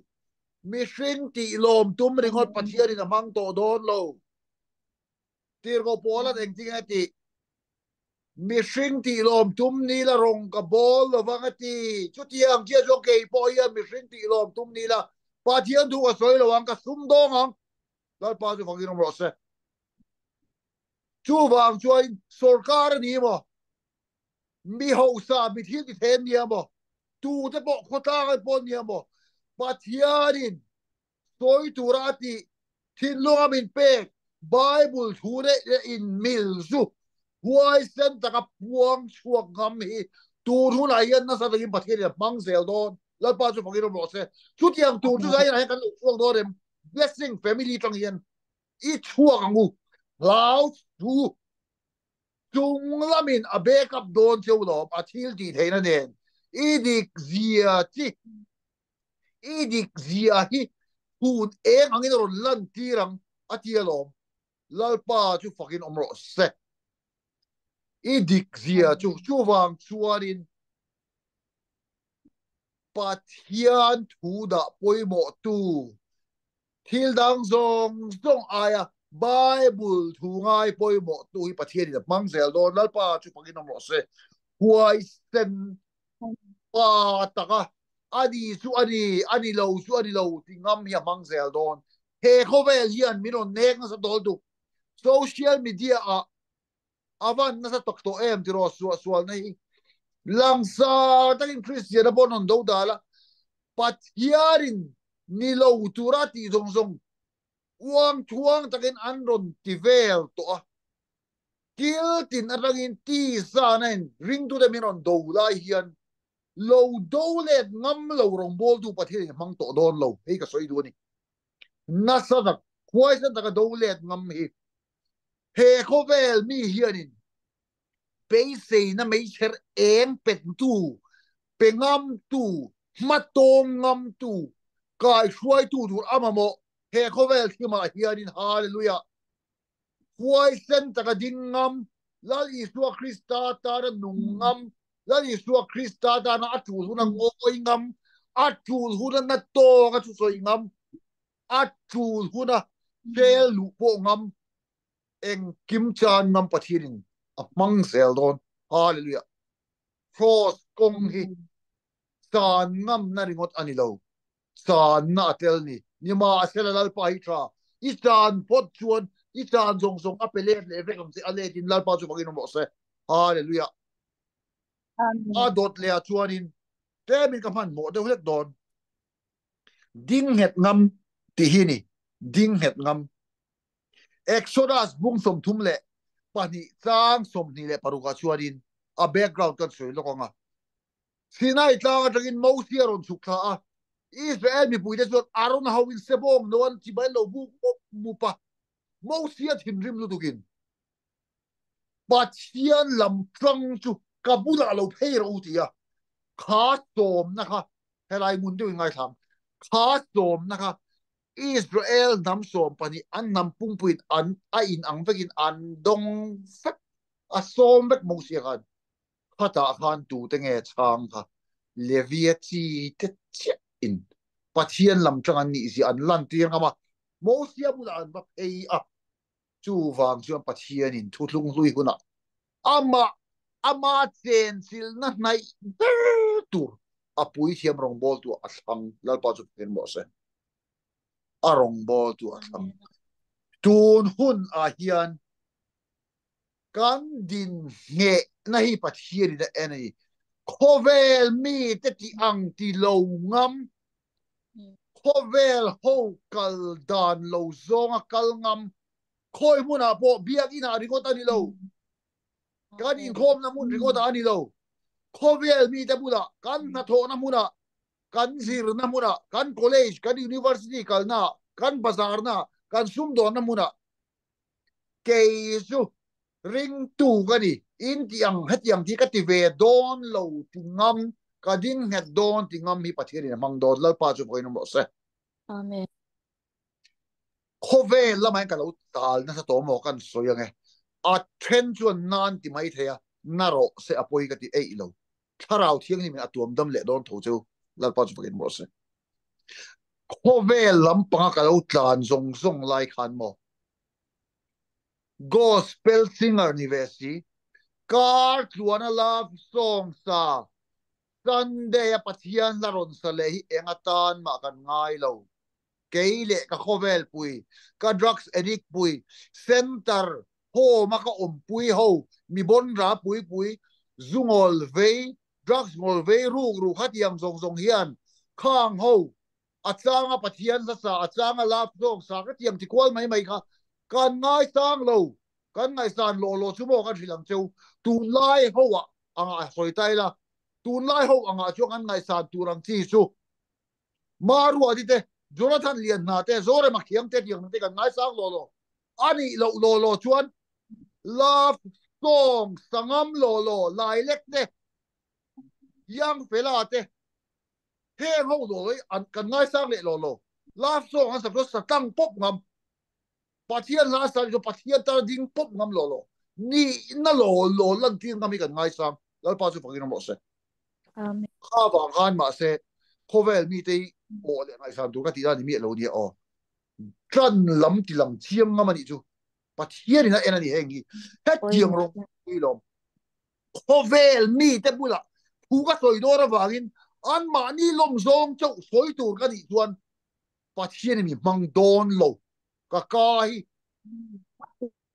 Mihring tih lawm tum ringawt Pathianin a hmang tawh dawn lo. Tirhkoh Paula'n engtin a tih? Mihring tih lawm tum ni la rawng ka bawl lo vang a ti. Chutiang chiah chuan kei pawh hian mihring tih lawm tum ni la Pathian thu ka sawi lo ang, ka sum dawng ang. Lalpa chu fakin awm rawh se. Chuvang chuan sorkar a ni maw? Mi hausa, mi thil ti thei an nia maw? Tute pawh khawtlang an pawh nia maw? Pathianin sawi tura a tih thinlunga min pek Bible thu leh leh in mil zu huaisen taka puang chhuak ngam hi tur hunah hian nasa takin Pathian in a hmang zel dawn. Lalpa chu fakin awm rawh se. Chutiang tur chu zaiin ah hian kan lo chhuak dawn em? Blessing family tang hian i chhuak ang u. Hlau chu chung lamin a backup dawn cheu lawm a thil tih theihna nen i dik zia chi i dik zia hi hun eng angin a rawn lan tir ang a ti alawm. Lalpa chu fakin awm rawh se. I dik zia chu chuvang chuanin Pathian thu dah pawimawh tu thil dang zawng zawng aia Bible thu ngai pawimawh tu hi Pathianin a hmang zel dawn. Lalpa chu fakin awm rawh se. Huaisen pa taka a ni chu a ni, a ni lo chu a ni lo ti ngam hi a hmang zel dawn. He khawvel hian min rawn nek nasa dawl tuk. Social media ah a van nasa tak tawh em tiraw suah sualna hi. Langsar takin Christian a pawh rawn do dal a, Pathianin ni lo tura tih zawng zawng uang thuang takin an rawn ti vel tawh a. Kil tin atangin tisa na in ringtute min rawn do lai hian. Lo do let ngam lo rawngbawltu Pathian in hmang tawh dawn lo, hei ka sawi duh a ni. Nasa tak, huaisen taka do let ngam hi he khawvel mi hianin beiseina meichher eng pettu, pe ngamtu, hmatawng ngamtu, kaihruaitu tur a mamawh he khawvel thimah hianin Hallelujah! Huaisen taka ding ngam, Lal Isua Krista tana nung ngam, Lal Isua Krista tana a tul huna ngawi ngam, a tul huna na tawnga thusawi ngam, a tul huna hmel luh pawh ngam, engkim chan ngam Pathianin a hmang zel dawn. Hallelujah! Cross kawng hi chan ngamna ringawt a ni lo. Channa a tel ni. Nimahsela Lalpa hi tha. I chan phawt chuan i chan zawng zawng a pe let leh vek ang che. A letin Lalpa chu fakin awm rawh se. Hallelujah. A dawt leh ah chuanin tlemin ka hmanhmawh deuh hlek dawn. Ding nghet ngam tih hi ni. Ding nghet ngam. Exodus bung 32 chang 26 ah chuanin a background kan sawi lawk ang a. Sinai tlang atangin Mosia rawn chhuk thla a, Israel mipuite chuan Aron hoin sebawng no an chibai lo buk mup mup a. Mosia thinrim lutukin, Pathian lam tang chu ka bulah lo phei rawh u ti a, kha sawmna kha helai ngun deuhin ngaithla ang, kha sawmna kha Israel hnam 12 an hnam pumpuiin an a in ang vekin an dawng vek a, sawm vek Mosia khan. Khatah khan tute nge chhang kha Levia chi te chiah in Pathian lam tang an nih zia an lan tir ngam a, Mosia bulah an va phei a, chuvang chuan Pathian in thuthlung hlui hunah amah ama chenchilhna hnaih ber tur a puithiam rawngbawltu a thlang Lalpa chu Pathian mawh se a rawngbawltu a thlang tun hun ah hian Kan din nghehna hi Pathian in a en a ni. Khawvel mite tih ang ti lo ngam, khawvel ho kal dan lo zawnga kal ngam, khawi hmunah pawh biakinah ringawt a ni lo, kan inkhawmna hmun ringawtah a ni lo, khawvel mite bulah, kan hnathawhna hmunah, kan zirna hmunah, kan college, kan university kalnaah, kan bazarnaah, kan sumdawnna hmunah, Kei chu ringtu ka ni, in tih ang hetiang hi ka ti ve dawn lo ti ngam, ka ding nghet dawn ti ngam hi Pathian in a hmang dawn, Lalpa chu vawiin awm rawh se. Amen. Khawvel lamah hian ka lo tal nasa tawh maw kan sawi ang e, a then chuan nan ti mai thei a, na rawh se a pawi ka ti eih lo, Thlarau Thianghlim in a tuam dam leh dawn tho chu, Lalpa chu vawiin awm rawh se. Khawvel lampanga ka lo tlan zawng zawng lai khan maw Gospel singer ni ve si, kar tluana love song sa, Sunday a Pathian hla rawn sa leh hi eng atan mah kan ngai lo. Kei leh ka khawvel pui, ka drugs addict pui, center home a ka awmpui ho, mi bawnra pui pui, zu ngawl vei, Drugs ngawl vei ruk ruk hatiang zawng zawng hian khang ho a changa Pathian hla sa, a changa love song sa ka tiang ti kual mai mai kha kan ngaisang lo, kan ngaihsan lawh lawh chu maw kan hrilh ang cheu. Tunlai ho ah anga sawi ta ila, tunlai ho angah chuan kan ngaihsan tur ang chi chu Maruati te, Jonathan Lianhna te, Zorema Khiang te tiang te kan ngaisang lawh lawh a nih loh lawh lawh chuan love song sangam lawh lawh lailek te, Young Fela te heng ho lawh lawh hi an kan ngaisang leh lawh lawh. Love song an sak chuan sa tlang pawp ngam, Pathian hla sa chu Pathian tana ding pawp ngam lawh lawh, nihna lawh lawh lantir ngam hi kan ngaisang. Lalpa chu fakin awm rawh se. Amen. Kha vang khan mahse khawvel mite hi awh leh ngaihsan tur ka tih dan ni miah lo nia aw. Tran lam ti lang chiang ngam a nih chu. Pathian in a en a ni heng hi. Hetiang rawng pui lawm. Khawvel mite bulah thu ka sawi dawn avangin anmahni lawm zawng chauh sawi tur ka nih chuan Pathian in mi hmang dawn lo. Ka ka hi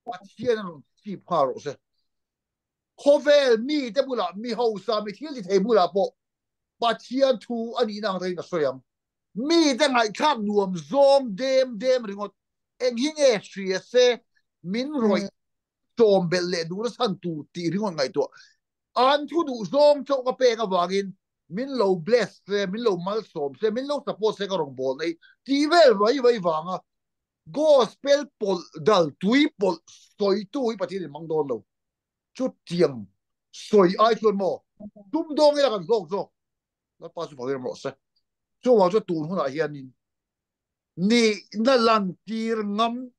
Pathian a rawn chip nghal rawh se. Khawvel mite bulah mi hausa mi thil ti thei bulah pawh Pathian thu a nihna ang takin ka sawi ang. Mite ngaihthlak nuam zawng dem dem ringawt eng hi nge hria se min rawih sawm belh leh duhna chhan tur tih ringawt ngaihtuah an thu duh zawng chauh ka pek avangin Min lo bless se, min lo malsawm se, min lo support se ka rawngbawlna hi tih vel vai vai vanga Gospel pawlh dal tui pawlh sawitu hi Pathian in hmang dawn lo. Chutiang sawi ai chuan maw tum dawng ila kan hlawk zawk. Lalpa chu fak rawh se. Chuvang chuan tun hunah hianin nihna lantir ngam,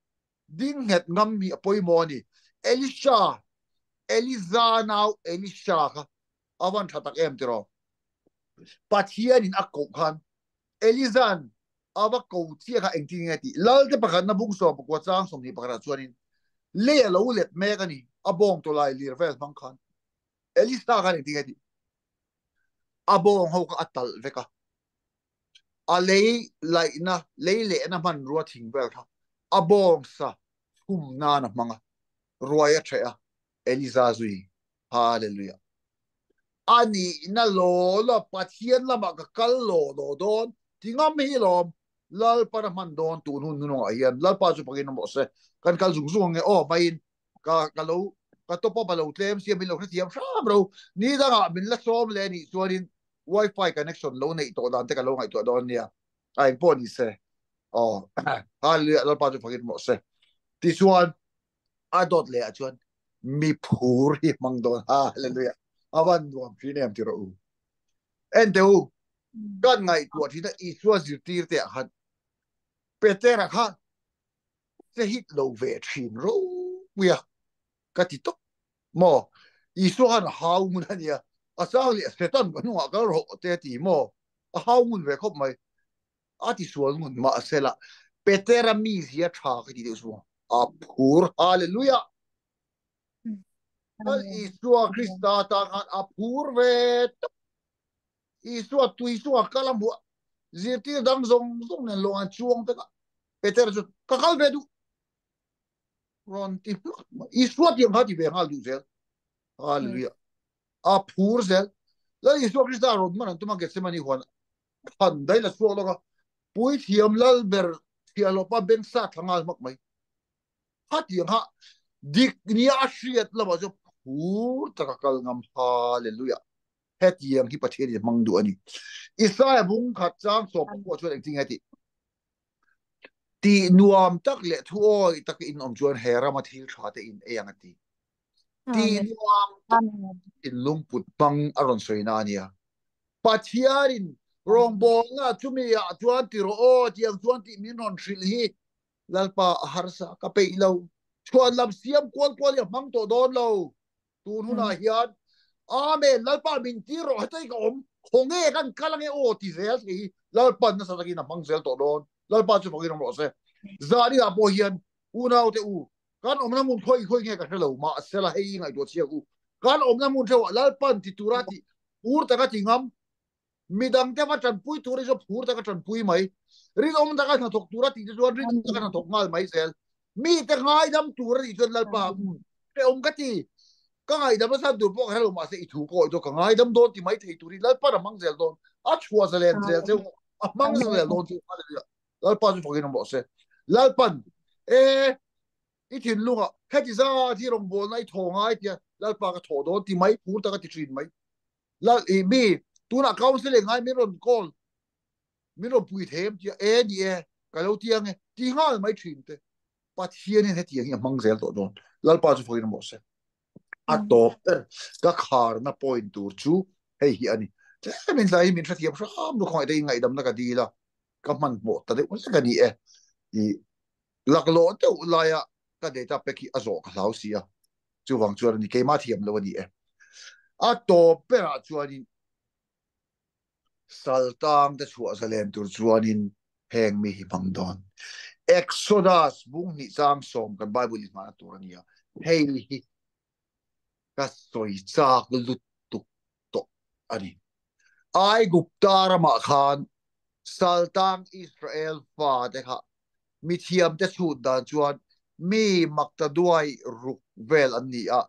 ding nghet ngam hi a pawimawh a ni. Elisha, Eliza nau Elisha kha a van tha tak em tiraw? Pathianin a koh khan Eliza'n a va ko chiah kha engtin nge tih Lalte pakhatna bung 14 chang 21 ah chuanin lei a lo let mek a ni, a bawng tawlai lir vel hmang khan Elisa khan engtin nge tih a bawng ho kha a talh vek a, a lei laihna, lei lehna hmanrua thing vel kha a bawng sa chhum nan a hmang a, ruai a ṭheh a, Eliza zui. Hallelujah. A nihna law law Pathian lamah ka kal law law dawn ti ngam hi lawm Lalpan a hman dawn tun hun hnungah hian Lalpa chu pakin awm rawh se. Kan kal zung zung ang e aw maiin ka ka lo ka top up a lo tlem sia min lo hrethiam hram ro. Ni dangah min la sawm leh anih chuanin wifi connection lo neih tawh dan te ka lo ngaihtuah dawn nia. A eng pawh ni se. Aw Hallelujah Lalpa chu pakin awm rawh se. Tichuan a dawt leh ah chuan mi phur hi hmang dawn hallelujah a van nuam thin em ti rawh u en teh u kan ngaihtuah thin a Isua zirtir te ah khan Petera kha che hit lo ve thin ropuia ka ti tawp maw Isua khan a hau ngun a nia a chang leh Satan ka hnungah kal rawh te a ti maw a hau ngun ve khawp mai a ti sual ngun mahsela Petera mizia tha ka ti deuh chu a phur hallelujah Lal Isua Krista tan khan a phur ve tawp Isua tui chungah kal a hmuh zirtir dang zawng zawng nen lawng an chuang vek a Petera chu ka kal ve duh rawn ti hmak mai Isua tiang kha ti ve nghal duh zel hallelujah a phur zel Lal Isua Krista rawn man an tum a Gethsemane huan Than daih la chhuak lawk a, Puithiam lal ber thiahlawpa beng sa thla nghal hmak mai. Khatiang kha dik nia a hriat lamah chuan phur taka kal ngam Hallelujah. Hetiang hi Pathian in hmang duh a ni. Isaiah bung khat chang sawm pawh chuan engtin nge tih? Tih nuam tak leh thuawi taka in awm chuan he rama thil tha te in ei ang a ti. Tih nuam tak in lungput hmang a rawn sawi na a nia. Pathianin rawngbawlna chumi ah chuan ti rawh aw tiang chuan tih min rawn hrilh hi Lalpa a harsa ka peih lo. Chhuan lam siam kual kual hi a hmang tawh dawn lo. Tun hunah hian Amen Lalpa min tir rawh hetei ka awm khawnge kan kal ange aw ti zel thei hi Lalpan nasa takin a hmang zel tawh dawn Lalpa chu fakin awm rawh se Zani ah pawh hian unau te u kan awmna hmun khawi khawi nge ka hre lo mahsela hei i ngaihtuah chhiak u kan awmna hmun theuh ah Lalpan ti tura tih phur taka ti ngam midang te va tanpui tur hi chu phur taka tanpui mai rinawm taka hnathawk tura tih te chuan rinawm taka hnathawk nghal mai zel mi te ngaidam tur a nih chuan Lalpa hrehawm ka ti ka ngaidam nasa tur pawh ka hrelo mahse i thu ka awih dawn ka ngaidam dawn ti mai thei turin Lalpa a hmang zel dawn a chhuah zalen zel cheu a hmang zel dawn chu hallelujah Lalpa chu fakin awm rawh se Lalpan e i thinlungah heti zat hi rawngbawlna i thaw ngai tia Lalpa ka thaw dawn ti mai phur taka ti thin mai Lal i mi tunah council ngai min rawn call min rawn pui thei em tia e ni e ka lo ti ange ti nghal mai thin te Pathianin hetiang hi a hmang zel tawh dawn Lalpa chu fakin a mawh se a tawp ber ka kharna point tur chu hei hi a ni tlemin tlai hi min hrethiam hram lu khawngaih te in ngaihdamna ka dil a ka hmanhmawh ta deuh hlek a ni e i laklawh deuh laia ka data pack hi a zawh ka hlau si a chuvang chuan a ni keimah thiam lo a ni e a tawp berah chuanin saltang te chhuah zalen tur chuanin heng mi hi hmang dawn Exodus bung hnih chang sawm kan Bible in hmana tur a ni a hei hi ka sawi chak lutuk tawh a ni. Aigupta ramah khan Saltang Israel fate kha mithiamte chhut dan chuan mi makta duai ruk vel an ni a,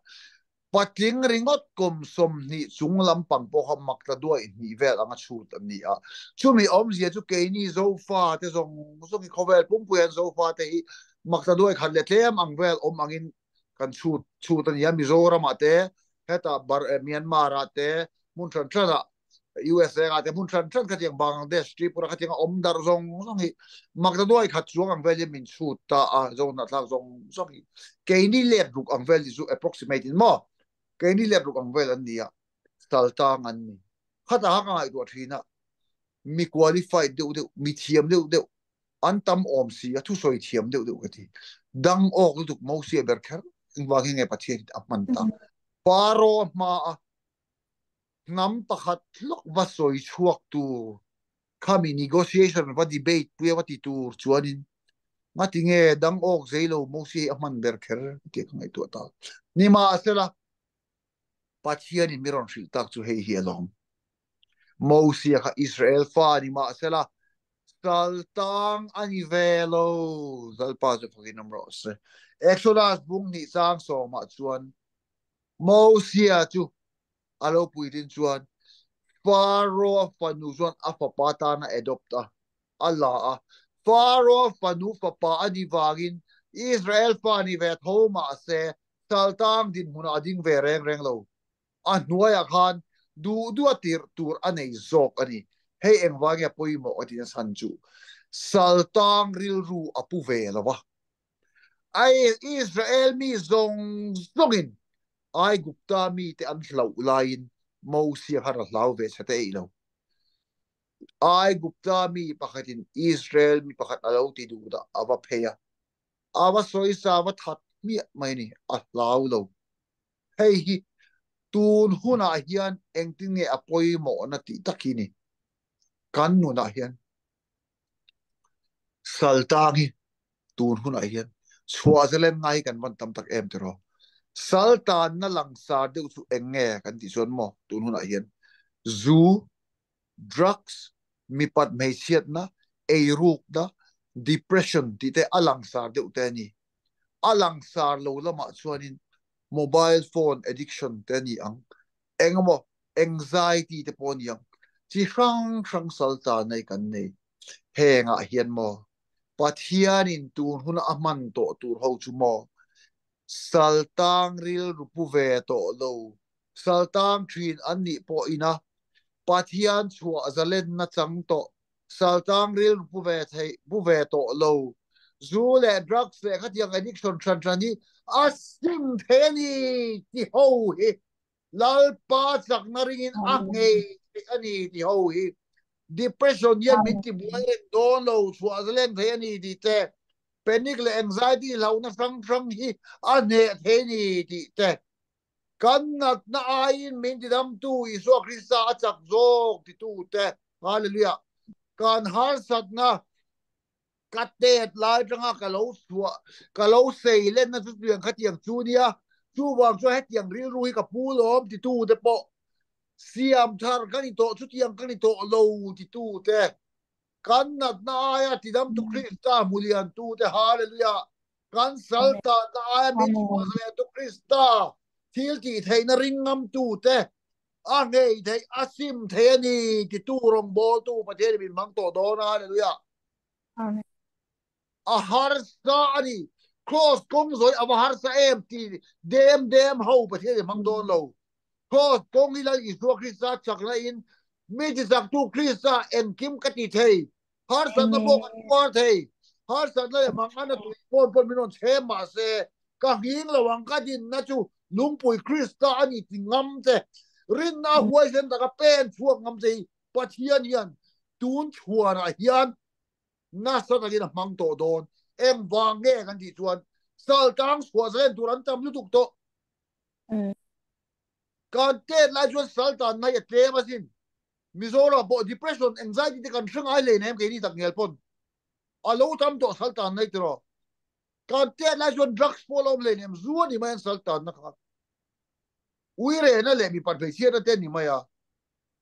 patling ringawt kum 20 chung lampang pawh kha makta duai hnih vel anga chhut an ni a. Chumi awmzia chu keini Zofate zawng zawng hi khawvel pumpui hian Zofate hi makta duai khat leh tlem ang vel awm angin kan chhut chhut a ni a, Mizoramah te hetah Myanmar-ah te hmun hran hranah USA nga te hmun hran hran khatiang Bangladesh Tripura khatiang a awm darh zawng zawng hi maktaduai khat chuang ang vel hi min chhut ta a Zohnahthlak zawng zawng hi keini let ruk ang vel hi chu approximate in maw keini let ruk ang vel an ni a saltang an ni khata ha ka ngaihtuah thin a mi qualified deuh deuh mi thiam deuh deuh an tam awm si a thusawi thiam deuh deuh ka ti dang awk lutuk Mosia ber kher engvang hi nge Pathian a hman ta Pharaoh hma a hnam pakhat hlawk va sawi chhuak tur khami negotiation va debate puia va ti tur chuanin ngati nge dang awk zei lo Mosia hi a hman ber kher tih ka ngaihtuah ta nimahsela Pathianin mi rawn hrilh tak chu hei hi a lawm. Mosia kha Israel fa ni mahsela saltang a ni ve lo. Lalpa chu fakin awm rawh se. Exodus bung hnih chang sawmah chuan Mosia chu a lo puitlin chuan Pharaoh fanu chuan a fapa tan a adopt a, a la a. Pharaoh fanu fapa a ni vangin Israel fa ni ve tho mahse saltang dinhmunah a ding ve reng reng lo. A hnuaiah khan duh duh a tirh tur a nei zawk a ni. Hei engvang nge a pawimawh a tihna chhan chu saltang rilru a pu ve lo va. Ai Israel mi zawng zawngin Aigupta mite an hlauh laiin Mosia khan a hlau ve chhe te eih lo. Aigupta mi pakhatin Israel mi pakhat a lo ti duh dah a va phei a, a va sawisa a va that hmiah mai a ni, a hlau lo. Hei hi tun hunah hian engtin nge a pawimawhna tih tak hi ni. Kan nunah hian saltang hi tun hunah hian chhuah zalen ngai hi kan van tam tak em tiraw. Saltanna langsar deuh chu eng nge kan tih chuan maw tun hunah hian zu, drugs, mipat hmeichhiatna, eirukna, depression tih te a langsar deuh te a ni. A langsar lo lamah chuanin mobile phone addiction te a ni ang, engemaw anxiety te pawh a ni ang, chi hrang hrang saltan nei kan nei. Hengah hian maw Pathianin tun huna a hman tawh tur ho chu maw saltang rilru pu ve tawh lo, saltang thin an nih pawh ina Pathian chhuah zalenna chang tawh, saltang rilru pu ve theih pu ve tawh lo, zu leh drugs leh khatiang addiction hran hran hi a sim thei a ni ti ho hi Lalpa chakna ringin a nghei theih a ni ti ho hi depression hian min ti buai reng dawn lo, chhuah zalen thei a ni tih te, panic leh anxiety hlauhna hrang hrang hi a hneh thei a ni tih te. Kan natna aiin min tidamtu Isua Krista a chak zawk titute, Hallelujah! Kan harsatna ka tet lai atanga ka lo chhuah, ka lo sei lenna chu tiang khatiang chu nia, chuvang chuan hetiang rilru hi ka pu lawm titute pawh siam thar ka ni tawh, chutiang ka ni tawh lo titute, Kan natna aia tidamtu Krista hmuliantute, Hallelujah! Kan saltatna aia min chhuahzaitu Krista thil tih theihna ring ngamtute, a nghei theih, a sim thei a ni titu rawngbawltu Pathian in min hmang tawh dawn a, Hallelujah! Amen. A harsa a ni. Cross kawng zawi a va harsa em ti dem dem ho Pathian in hmang dawn lo. Cross kawng hi Lal Isua Krista chakna in mi ti chaktu Krista engkim ka ti thei. Harsatna pawh ka tuar thei. Harsatna leh mangan a tui pawn pawn min rawn chhem mahse ka nghing lo ang ka dinna chu lungpui Krista a ni ti ngam che. Rinna a huaisen taka pen chhuak ngam che hi Pathian hian tun chhuanah hian nasa takin a hmang tawh dawn. Engvang nge kan tih chuan saltang chhuah zalen tur an tam lutuk tawh. Kan tet lai chuan saltan nai a tlem asin. Mizoram pawh depression, anxiety te kan hre ngai hle nem keini tak ngial pawn. A lo tam tawh saltan nai tiraw. Kan tet lai chuan drugs pawh a lo awm hle nem, zu a ni mai an saltan na kha. Uirehna leh mipat hmeichhiatna te a ni mai a.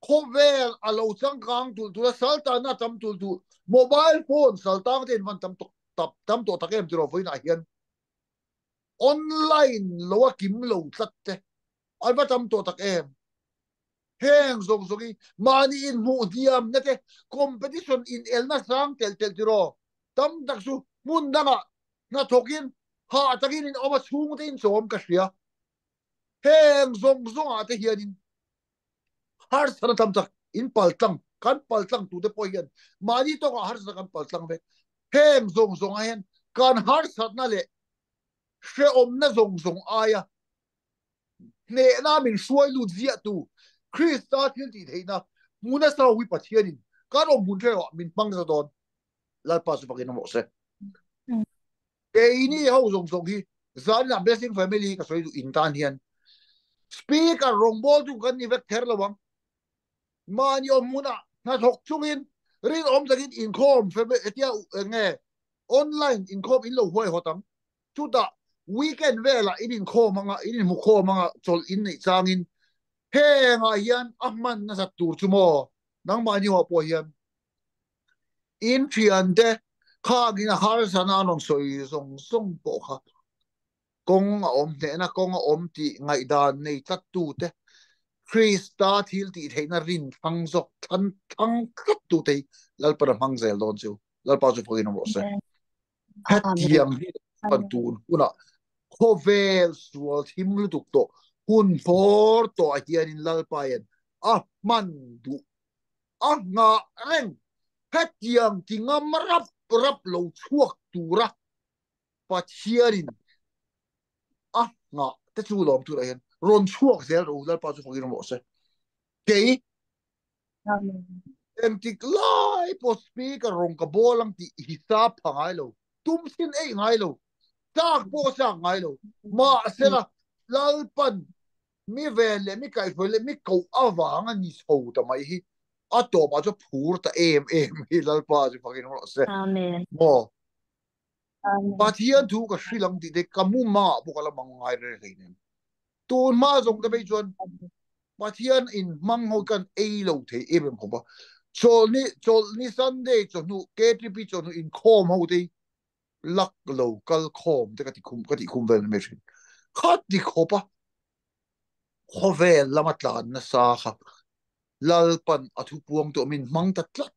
Khawvel a lo changkang tulh tulh a, saltanna a tam tulh tulh, mobile phone saltang te in van tam tawh tam tawh tak em tiraw vawiinah hian online lo a kim lo tlat te an va tam tawh tak em. Heng zawng zawng hi mahni inhmuh hniamna te competition inelna sang telh telh tiraw tam tak chu hmun dangah hnathawkin hah takin in awm a chhungte in chawm ka hria. Heng zawng zawngah te hianin harsatna tam tak In paltlang kan paltlang tute pawh hian mahni tawkah harsatna kan paltlang vek. Heng zawng zawngah hian kan harsatna leh hrehawmna zawng zawng aia hnehna min hruai lut ziahtu Krista thil tih theihna hmu nasa ho hi Pathianin kan awm hun hrehawh min hmang nasa dawn. Lalpa chu fakin awm rawh se. Keini ho zawng zawng hi zaninah Blessing Family ka sawi duh in tan hian Speaker rawngbawltu kan ni vek kher lo ang. Mahni awm hmunah hnathawk chungin rinawm takin inkhawm hetia eng nge online inkhawm in lo huaihawt ang. Chutah weekend velah in inkhawm anga in inhmukhawm anga chawlh in neih changin hengah hian a hman nasat tur chu maw nangmahni ho pawh hian In thiante khangin a harsana an rawn sawi zawng zawng pawh kha kawng a awm hnehna kawng a awm tih ngaihdan nei tlattute, Krista thil tih theihna rin thlang zawk thlan thlang tlattute hi Lalpan a hmang zel dawn chu. Lalpa chu fakin awm rawh se. Hetiang hi kan tun hunah khawvel sual thim lutuk tawh hun hmawr tawhah hianin Lalpa hian a hman duh a nghah reng hetiang ti ngam rap rap lo chhuak tura Pathianin a nghah te chu lawm turah hian rawn chhuak zel rawh u Lalpa chu fakin awm rawh se. Kei engtik lai pawh speaker rawn ka bawl ang tih hisap pha ngai lo, tum sin eih ngai lo, chak pawh chak ngai lo. Mahsela Lalpan Mi vel leh mi kaihhruai leh mi koh avang a ni chho ta mai hi a tawpah chu phur ta em em hi Lalpa chu fakin rawh se. Amen. Maw? Amen. Pathian thu ka hrilh ang tih te ka mu mangah pawh ka la mang ngai reng hleinem. Tun hma zawng te phei chuan Pathian in hmang ho kan ei lo thei em em khawp a. Chawlhni chawlhni Sunday chawhnu KTP chawhnu inkhawm ho te hi lak lo kal khawm te ka ti khum ka tih khum vel mai thin. Kha ti khawp a khawvel lama tlan nasa kha Lalpan a thu puang tawh min hmang ta tlat.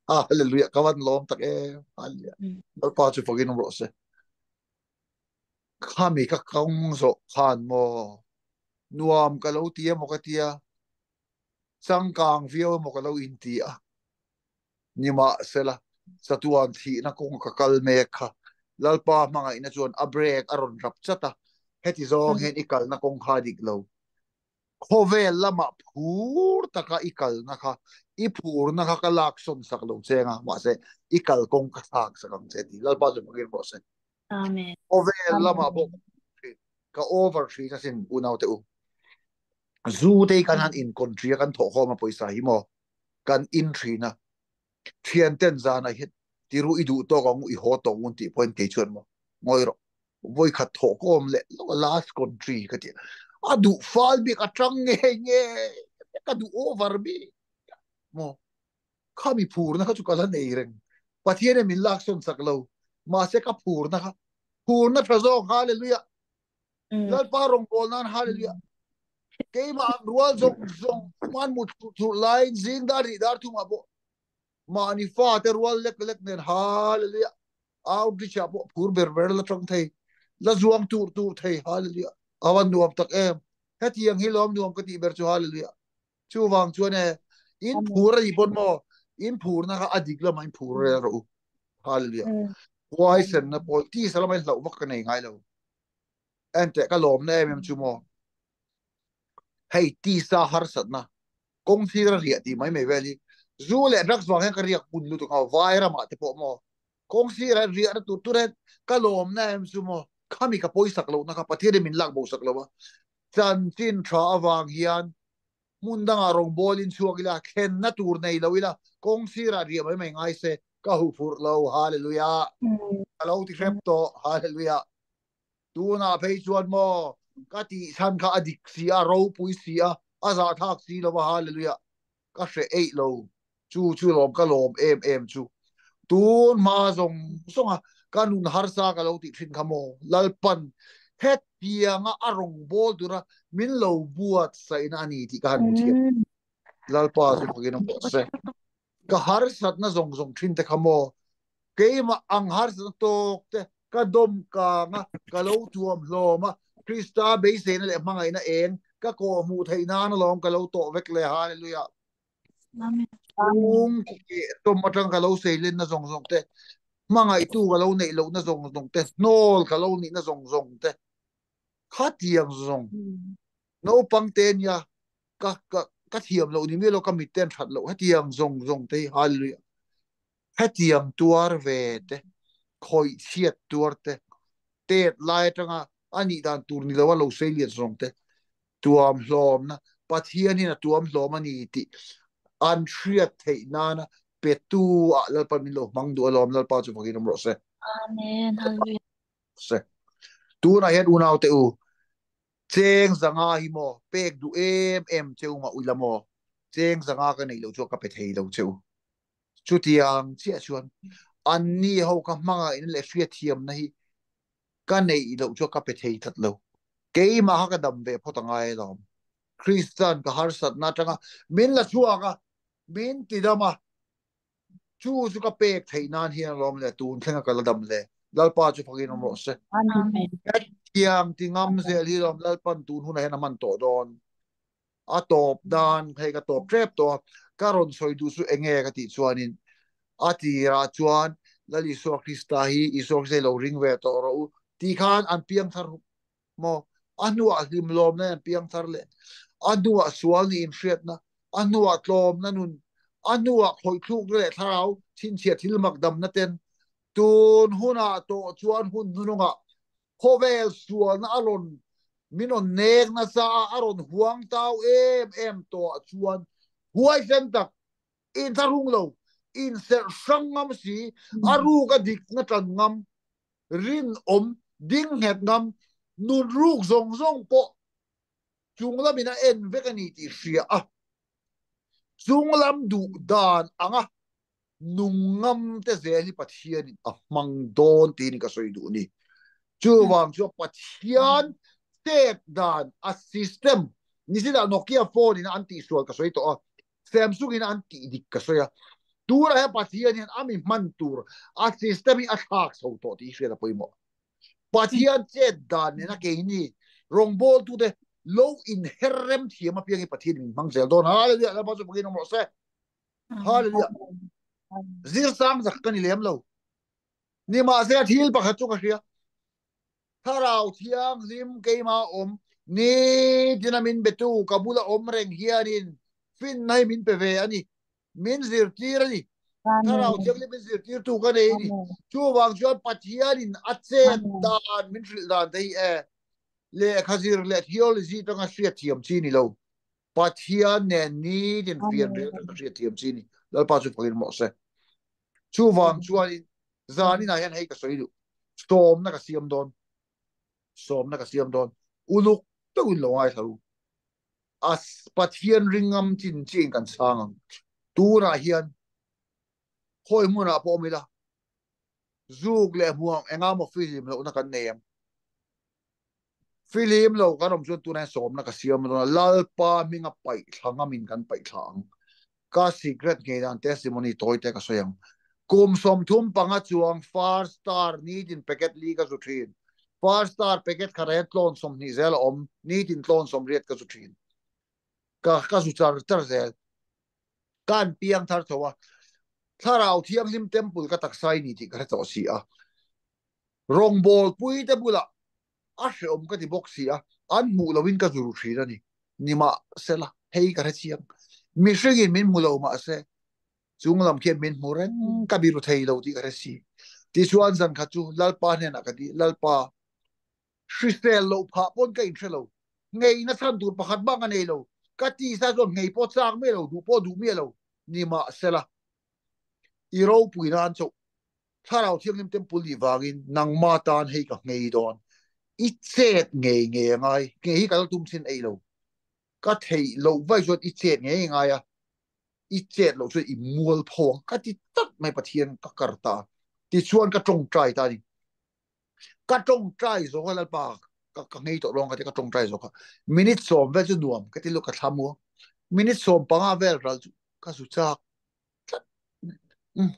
Hallelujah ka van lawm tak em. Hallelujah. Lalpa chu fakin awm rawh se. Khami ka kawng zawh khan maw nuam ka lo ti emaw ka tia changkang viau emaw ka lo inti a. Nimahsela, chatuan thihna kawng ka kal mek kha Lalpa hmangaihna chuan a brake a rawn rap chat a, heti zawng hian i kalna kawng kha a dik lo. Khawvel lamah phur taka i kalna kha, i phurna kha ka lak sawn sak lo che anga, mahse i kal kawng ka thlak sak ang che tih Lalpa chu hmangin rawh se. Amen. Khawvel lamah pawh ka over thin asin unaute u. Zu te hi kan han in country a kan thawh khawm a pawisa hi maw kan in thin a thian ten zan ah hian tiru i duh tawk ang u i haw tawk ang u tih pawhin kei chuan maw ngawi rawh vawi khat thawh kawm leh lawk a last country ka ti a duh fal bik a tang nge nge ka duh over bik maw khami phurna kha chu ka la nei reng Pathian in min lak sawn sak lo mahse ka phurna kha phurna tha zawk hallelujah Lalpa rawngbâwl nân hallelujah. Keimah ang rual zawng zawng man mut thur thur laiin zing dar hnih dar thumah pawh mahni fate rual lek lek nen hallelujah. Outreach ah pawh phur ber ber la tang thei, la zuang tur tur thei hallelujah. A va nuam tak em. Hetiang hi lawm nuam ka tih ber chu hallelujah. Chuvang chuan e in phur a nih pawn maw in phurna kha a dik lamah in phur rel rawh u. Hallelujah. Huaisenna pawl tisa lamah in hlauh vak ka nei ngai lo. Enteh ka lawmna em em chu maw hei tisa harsatna kawng thir a riah tih mai mai vel hi zu leh drugs vang hian ka riak hun lutuk a vai ramah te pawh maw kawng sir a riahna tur tur hian ka lawmna em chu maw khami ka pawisak lohna kha Pathian in min lak bo sak lo a chanchin tha avang hian hmun dangah rawngbâwl in chhuak ila, thlenna tur nei lo ila, kawng sirah riah mai mai ngai se, ka huh phurh lo, Hallelujah! Ka lo ti hrep tawh, Hallelujah! Tunah phei chuan maw, ka tih chhan kha a dik si a, ropui si a, a zahthlak si lo a, Hallelujah! Ka hreh eih lo, chu chu lawm ka lawm em em chu. Tun hma zawng zawng a, ka nun harsa ka lo tih thin kha maw, Lalpan hetianga a rawngbâwl tura min lo buatsaihna a ni tih ka han hmu thiam. Lalpa chu fakin awm rawh se. Ka harsatna zawng zawng thin te kha maw, keimah ang harsatna tawk te ka dawm kang a, ka lo tuam hlawm a, Krista beiseina leh hmangaihna eng ka kawhhmuh theih nan alawm ka lo tawh vek le. Hallelujah. Amen. Chhung ke tawm atang ka lo seilenna zawng zawng te, hmangaihtu ka lo neih lohna zawng zawng te, hnawl ka lo nihna zawng zawng te, khatiang zawng naupang te nia ka ka ka thiam loh ni miah lo ka mit te an that loh hetiang zawng zawng te hi hallelujah hetiang tuar ve te khawih chhiat tuar te tet lai atanga a nih dan tur ni lo a lo sei lian zawng te tuam hlawmna Pathianin a tuam hlawm a ni tih an hriat theih nana petu ah Lalpa min lo hmang duh alawm Lalpa chu fakin awm rawh se. Amen. Hallelujah. Se. Tunah hian unau te u cheng zanga hi maw pek duh em em cheu ma ula maw cheng zanga ka nei lo chu ka pe thei lo cheu. Chutiang chiah chuan an ni ho ka hmanga in leh hriat thiamna hi ka neih loh chu ka pe thei tlat lo. Keimah kha ka dam ve phawt a ngai alawm. Kristian ka harsatna atanga min la chhuak a, min ti dam a, chu chu ka pek theih nan hian alawm le tun thlenga ka la dam le. Lalpa chu fakin awm rawh se. Amen. Hetiang ti ngam zel hi alawm Lalpan tun hunah hian a hman tawh dawn. A tawp dan hei ka tawp tep tawh a, ka rawn sawi duh chu enge ka tih chuanin a tirah chuan Lal Isua Krista hi Isua Krista hi lo ring ve tawh rawh u tih khan an piang thar maw? A hnuah hlimlawmna in an piang thar leh, a hnuah sual nih inhriatna, a hnuah tlawmna nun, a hnuah khawih thlukna leh thlarau chhinchhiah thil mak damna ten tun hunah tawh chuan hun hnunungah khawvel sualna a rawn min rawn nek nasa a, a rawn huang tau em em tawh chuan huaisen tak inthlahrung lo, inserh hrang ngam si, a ruk a dik na tan ngam, rinawm ding nghet ngam, nun ruk zawng zawng pawh chung lamin a en vek a ni tih hria a, chung lam duh dan anga nung ngam te zel hi Pathianin a hmang dawn tiin ka sawi duh ni. Chuvang chuan Pathian tek dan a system nisinah Nokia phone in an tihsual ka sawi tawh a, Samsung in an tih dik ka sawi a. Tunah hian Pathian hian a mi hman tur a system hi a thlak chho tawh tih hi hriat a pawimawh. Pathian chet dan nena keini rawngbawltute lo inher rem thiam apiang hi Pathian min hmang zel dawn. Hallelujah! Lalpa chu fakin awm rawh se. Hallelujah. Zir sang zak ka ni lem lo. Ni mahse a thil pakhat chu ka hria. Thlarau thianghlim keima awm ni tina min betu ka bula awm reng hianin finna hi min pe ve a ni. Min zirtir a ni. Thlarau thianghlim min zirtirtu ka nei a ni. Chuvang chuan Pathianin a chet dan min hrilh dan te hi e lehkha zir leh theology tanga hriat thiam chi ni lo. Pathian nen nitin fian rel ka hriat thiam chi ni. Lalpa chu fakin rawh se. Chuvang chuanin zaninah hian hei ka sawi duh. Sawmna ka siam dawn. Sawmna ka siam dawn. Uluk deuhin lo ngaithla u. A Pathian ringngam chin chiin kan chhang ang. Tunah hian khawi hmunah pawh awm ila zuk leh hmuam enga maw fihlim lohna kan nei em? Filim lo kan awm chuan tunah hian sawmna ka siam dawn a, Lalpa hminga paih thla ngamin kan paih thla ang. Ka secret ngei dan testimony tawi te ka sawi ang. Kum 35 chuang Far Star nitin packet li ka zu thin. Far Star packet khat ah hian tlawn 20 zel a awm, nitin tlawn 80 ka zu thin. Ka ka zu char char zel. Ka an piang thar tho a, Thlarau Thianghlim Temple ka taksa i ni tih ka hre tawh si a. Rawngbâwl puite bulah a hrehawm ka ti bawk si a, an hmuh loin ka zuru ṭhin a ni. Nimahsela, hei ka hre chiang. Mihringin min hmu lo mahse, chung lam khian min hmu reng ka biru thei lo tih ka hre si. Tichuan zan khat chu Lalpa hnenah ka ti, Lalpa, hrisel loh phah pawn ka inhre lo. Ngeina chhan tur pakhat bak a nei lo. Ka tisa chuan ngei pawh chak miah lo, duh pawh duh miah lo. Nimahsela, i ropui nan chauh Thlarau Thianghlim Temple nih vangin nangma tan hei ka nghei dawn. I chet ngei ngei a ngai. Ngei hi ka la tum thin ei lo. Ka theih loh vaih chuan i chet ngei ngei ngai a. I chet loh chuan i mual pho ang. Ka ti tak mai Pathian ka kar ta. Tichuan ka tawngtai ta a ni. Ka tawngtai zawk a Lalpa ka ka nghei tawh lawng ka ti ka tawngtai zawk a. Minute 10 vel chu nuam ka ti lutuk ka thla mu a. Minute 15 vel ral chu ka zu chak. tlat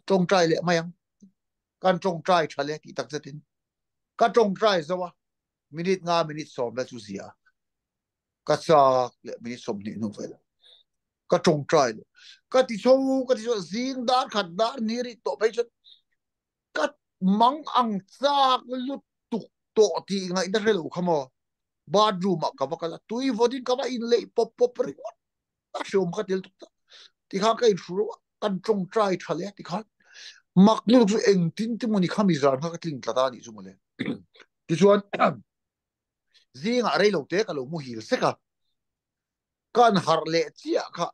tawngtai leh mai ang kan tawngtai tha le tih tak zetin ka tawngtai zo a minute nga minute 10 vel chu zia ka chak leh minute 20 hnu vel. Ka tawngtai leh ka ti chho ka ti chho zing dar khat dar ni rih tawh phei chuan ka mang ang chak lutuk tawh tih ngaihna hre lo kha maw. Bathroom ah ka va kal a, tui vawt in ka va in leih pawp pawp ringawt a hreawm kha tel tuk ta. Tikhan ka inhru reuh a, kan tawngtai tha leh a tikhan mak lutuk chu engtin te maw ni kha mi zan kha ka tling tlat a nih chu mawle. Tichuan zingah rei lo te ka lo muhil sek a, kan harh leh chiah kha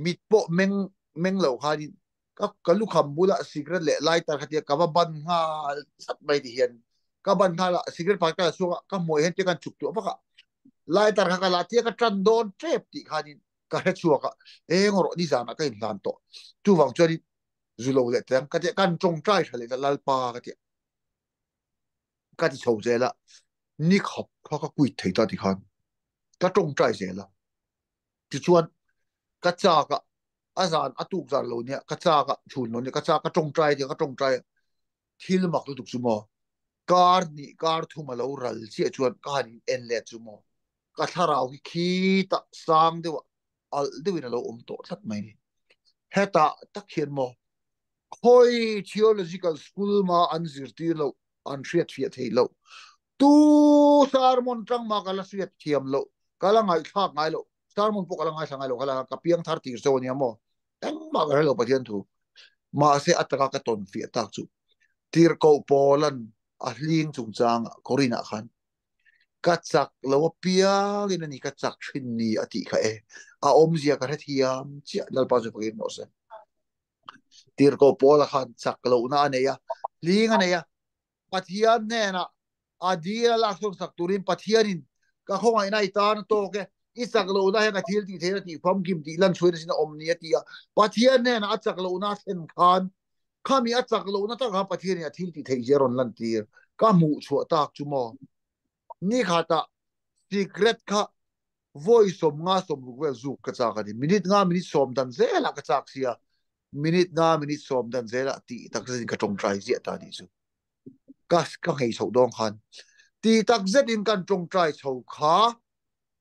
mit pawh meng meng lo khanin ka ka lukham bulah cigarette leh lighter kha tia ka va ban nghal chat mai ti hian ka ban nghal a cigarette pakhat ka la chhuak a ka hmuai hian tia kan chuk tuah vak a lighter kha ka la tia ka tan dawn tep tih khanin ka hre chhuak a eng rawh nizanah ka inhlan tawh chuvang chuanin zu lo leh teng ka tia kan tawngtai tha leh ta lalpa ka tia ka ti chho zel a ni khap kha ka quit thei ta ti khan ka tawngtai zel a tichuan ka chak a a zan a tuk zan lo nia ka chak a chhun lo nia ka chak ka tawngtai tia ka tawngtai a thil mak lutuk chu maw kar hnih kar thum a lo ral chiah chuan ka han in en let chu maw ka thlarau hi khitah sang deuh ah alh deuhin a lo awm tawh tlat mai ni hetah tak hian maw khawi theological school ma an zirtir loh an hriat fiah theih loh tu sermon tang ma ka la hriat thiam loh ka la ngaihthlak ngai loh sermon pawh ka la ngaithla ngai loh kha la ka piang thar tir cho ania maw engmah ka hre lo Pathian thu mahse a taka ka tawn fiah tak chu tirhkoh Paulan a hling chungchangah Korinah khan Ka chak lo apiangin a ni ka chak thin ni a tih kha e. A awmzia ka hrethiam chiah Lalpa chu fakin rawh se. Tirhkoh Paula khan chak lohna a nei a, hling a nei a. Pathian hnenah a dil a lakchhuak sak turin Pathianin ka khawngaihna i tan a tawk e, i chak lohna hian ka thil tih theihna tih famkim tih lan chhuaina sin a awm ni a ti a. Pathian hnenah a chak lohna a thlen khan Khami a chak lohna tak kha Pathianin a thil tih theih zia rawn lantir ka hmuh chhuah tak chu maw? Ni khatah cigarette kha vawi 50 60 vel zuk ka chak a ni. Minute nga minute 10 dan zelah ka chak sia, minute nga minute 10 dan zelah tih tak zetin ka tawngtai ziah ta nih chu. Ka ka nghei chhoh dawn khan tih tak zetin kan tawngtai chho kha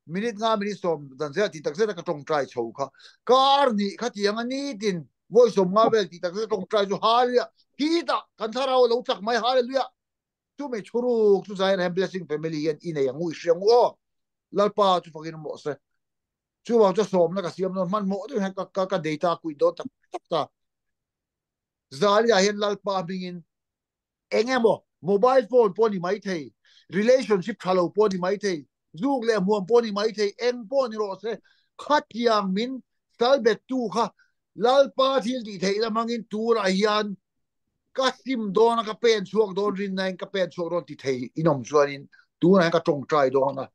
minute nga minute 10 dan zel tih tak zeta ka tawngtai chho kha kar nih kha tiang a nitin vawi 50 vel tih tak zeta tawngtai chu hallelujah khitah kan thlarau a lo chak mai hallelujah chu mai chhuruk chu Zion hian blessing family hian i nei ang u i hria ang u aw Lalpa chu fakin awm rawh se chuvang chu sawmna ka siam dawn hmanhmawh deuh hian ka ka ka data kuih dawn tak tak ta Zalia hian Lalpa hmingin Eng emaw mobile phone pawh ni mai thei, relationship tha lo pawh ni mai thei, zuk leh hmuam pawh ni mai thei, eng pawh ni rawh se, khatiang min sal bettu kha Lalpa thil tih theih la hmangin tunah hian ka sim dawn a, ka pen chhuak dawn rinna in ka pen chhuak dawn ti thei in awm chuanin tunah hian ka tawngtai dawn a,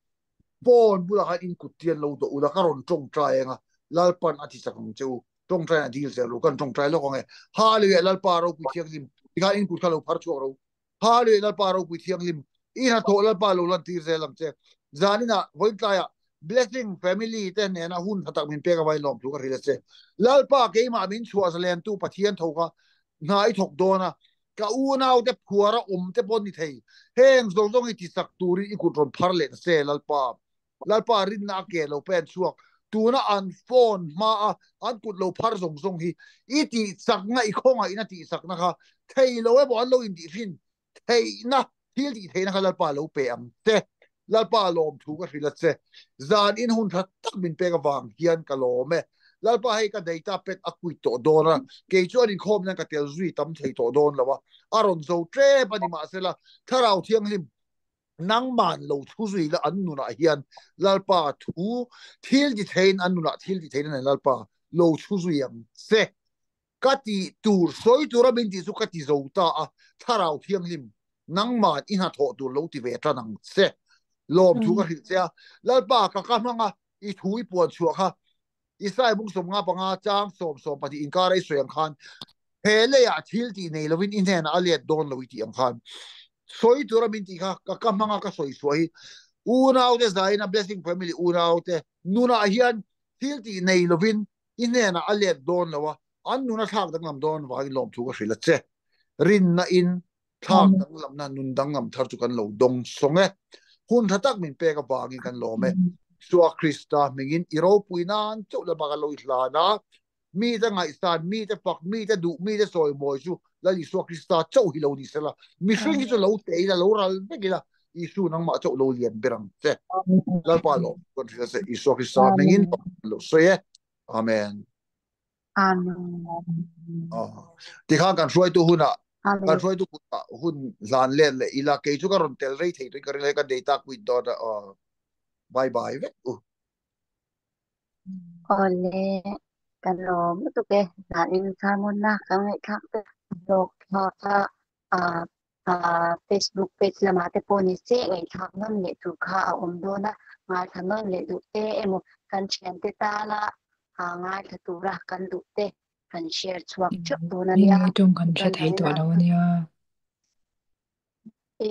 phone bulah khan in kut tian lo dawh ula ka rawn tawngtai ang a, Lalpan a ti chak ang che u. Tawngtai a dil zel ru kan tawngtai lawk ang e. Hallelujah Lalpa ropui thianghlim tikhan in kut kha lo phar chhuak ro. Hallelujah Lalpa ropui thianghlim i hnathawh Lalpa lo lantir zel ang che. Zaninah vawiintlaiah Blessing family te nena hun tha tak min pek avangin lawmthu ka hrilh a che. Lalpa keimah min chhuah zalentu Pathian tho kha hna i thawk dawn a, ka unau te phuar a awm te pawh ni thei. Heng zawng zawng hi tichak turin i kut rawn phar leh ta che Lalpa. Lalpa rinna a ke lo pen chhuak, tuna an phone hma a an kut lo phar zawng zawng hi i tih chakna, i khawngaihna tih chakna kha thei lo emaw an lo intih thin theihna, thil tih theihna kha Lalpa lo pe ang che. Lalpa lawmthu ka hrilh a che. Zan in hun tha tak min pek avang hian ka lawm e. Lalpa hei ka data pack a quit tawh dawn a, kei chuan inkhawm nan ka tel zui tam thei tawh dawn lo a, a rawn zo tep a ni mahsela Thlarau Thianghlim Nangman lo thu zui la an nunah hian Lalpa thu thil ti theiin an nunah thil ti theiin a nei Lalpa lo thu zui ang che. Ka tih tur sawi tura min tih chu ka ti zo ta a, Thlarau Thianghlim nangman i hnathawh tur lo ti ve tan ang che. Lawmthu ka hrilh che a, Lalpa ka ka hmang a, i thu i puan chhuah kha Isai bung 55 chang 10 14 inkara i sawi ang khan he leiah thil tih nei lovin i hnenah a let dawn lo i tih ang khan sawi tura min tih kha ka ka hmanga ka sawi chhuah hi unaute zaina blessing family unaute nunah hian thil tih nei lovin i hnenah a let dawn lo a an nuna thlak danglam dawn vangin lawmthu ka hrilh a che rinna in thlak danglamna nun danglam thar chu kan lo dawng sawng e hun tha tak min pek avangin kan lawm e. Isua Krista hmingin i ropui nan chauh Lalpa kan lo i hlan a, mite ngaihsan, mite fak, mite duh, mite sawi mawi chu Lal Isua Krista chauh hi lo ni sela, mihring hi chu lo teh ila, lo ral vek ila, Isu nangmah chauh lo lian ber ang che. Lalpa lawm kan hria se Isua Krista hmingin lo sawi e. Amen. Amen. Tikhan kan hruaitu hunah kan hruaitu kutah hun hlan let leh ila kei chu ka rawn tel rei thei tuin ka ring a, hei ka data quit dawn a aw. Bye bye vek u. Awle, kan lawm lutuk e. Zanin sermon na kan ngaihthlak te blog thlak a Facebook page lamah te pawh ni se ngaihthlak nawn leh tur kha a awm dawn a, ngaithla nawn leh duh te emaw kan thiante tana ngaithla tura kan duh te kan share chhuak theuh dawn a nia. Nge tawng kan hre Chuan thei zanin tawh ah lo a nia. E.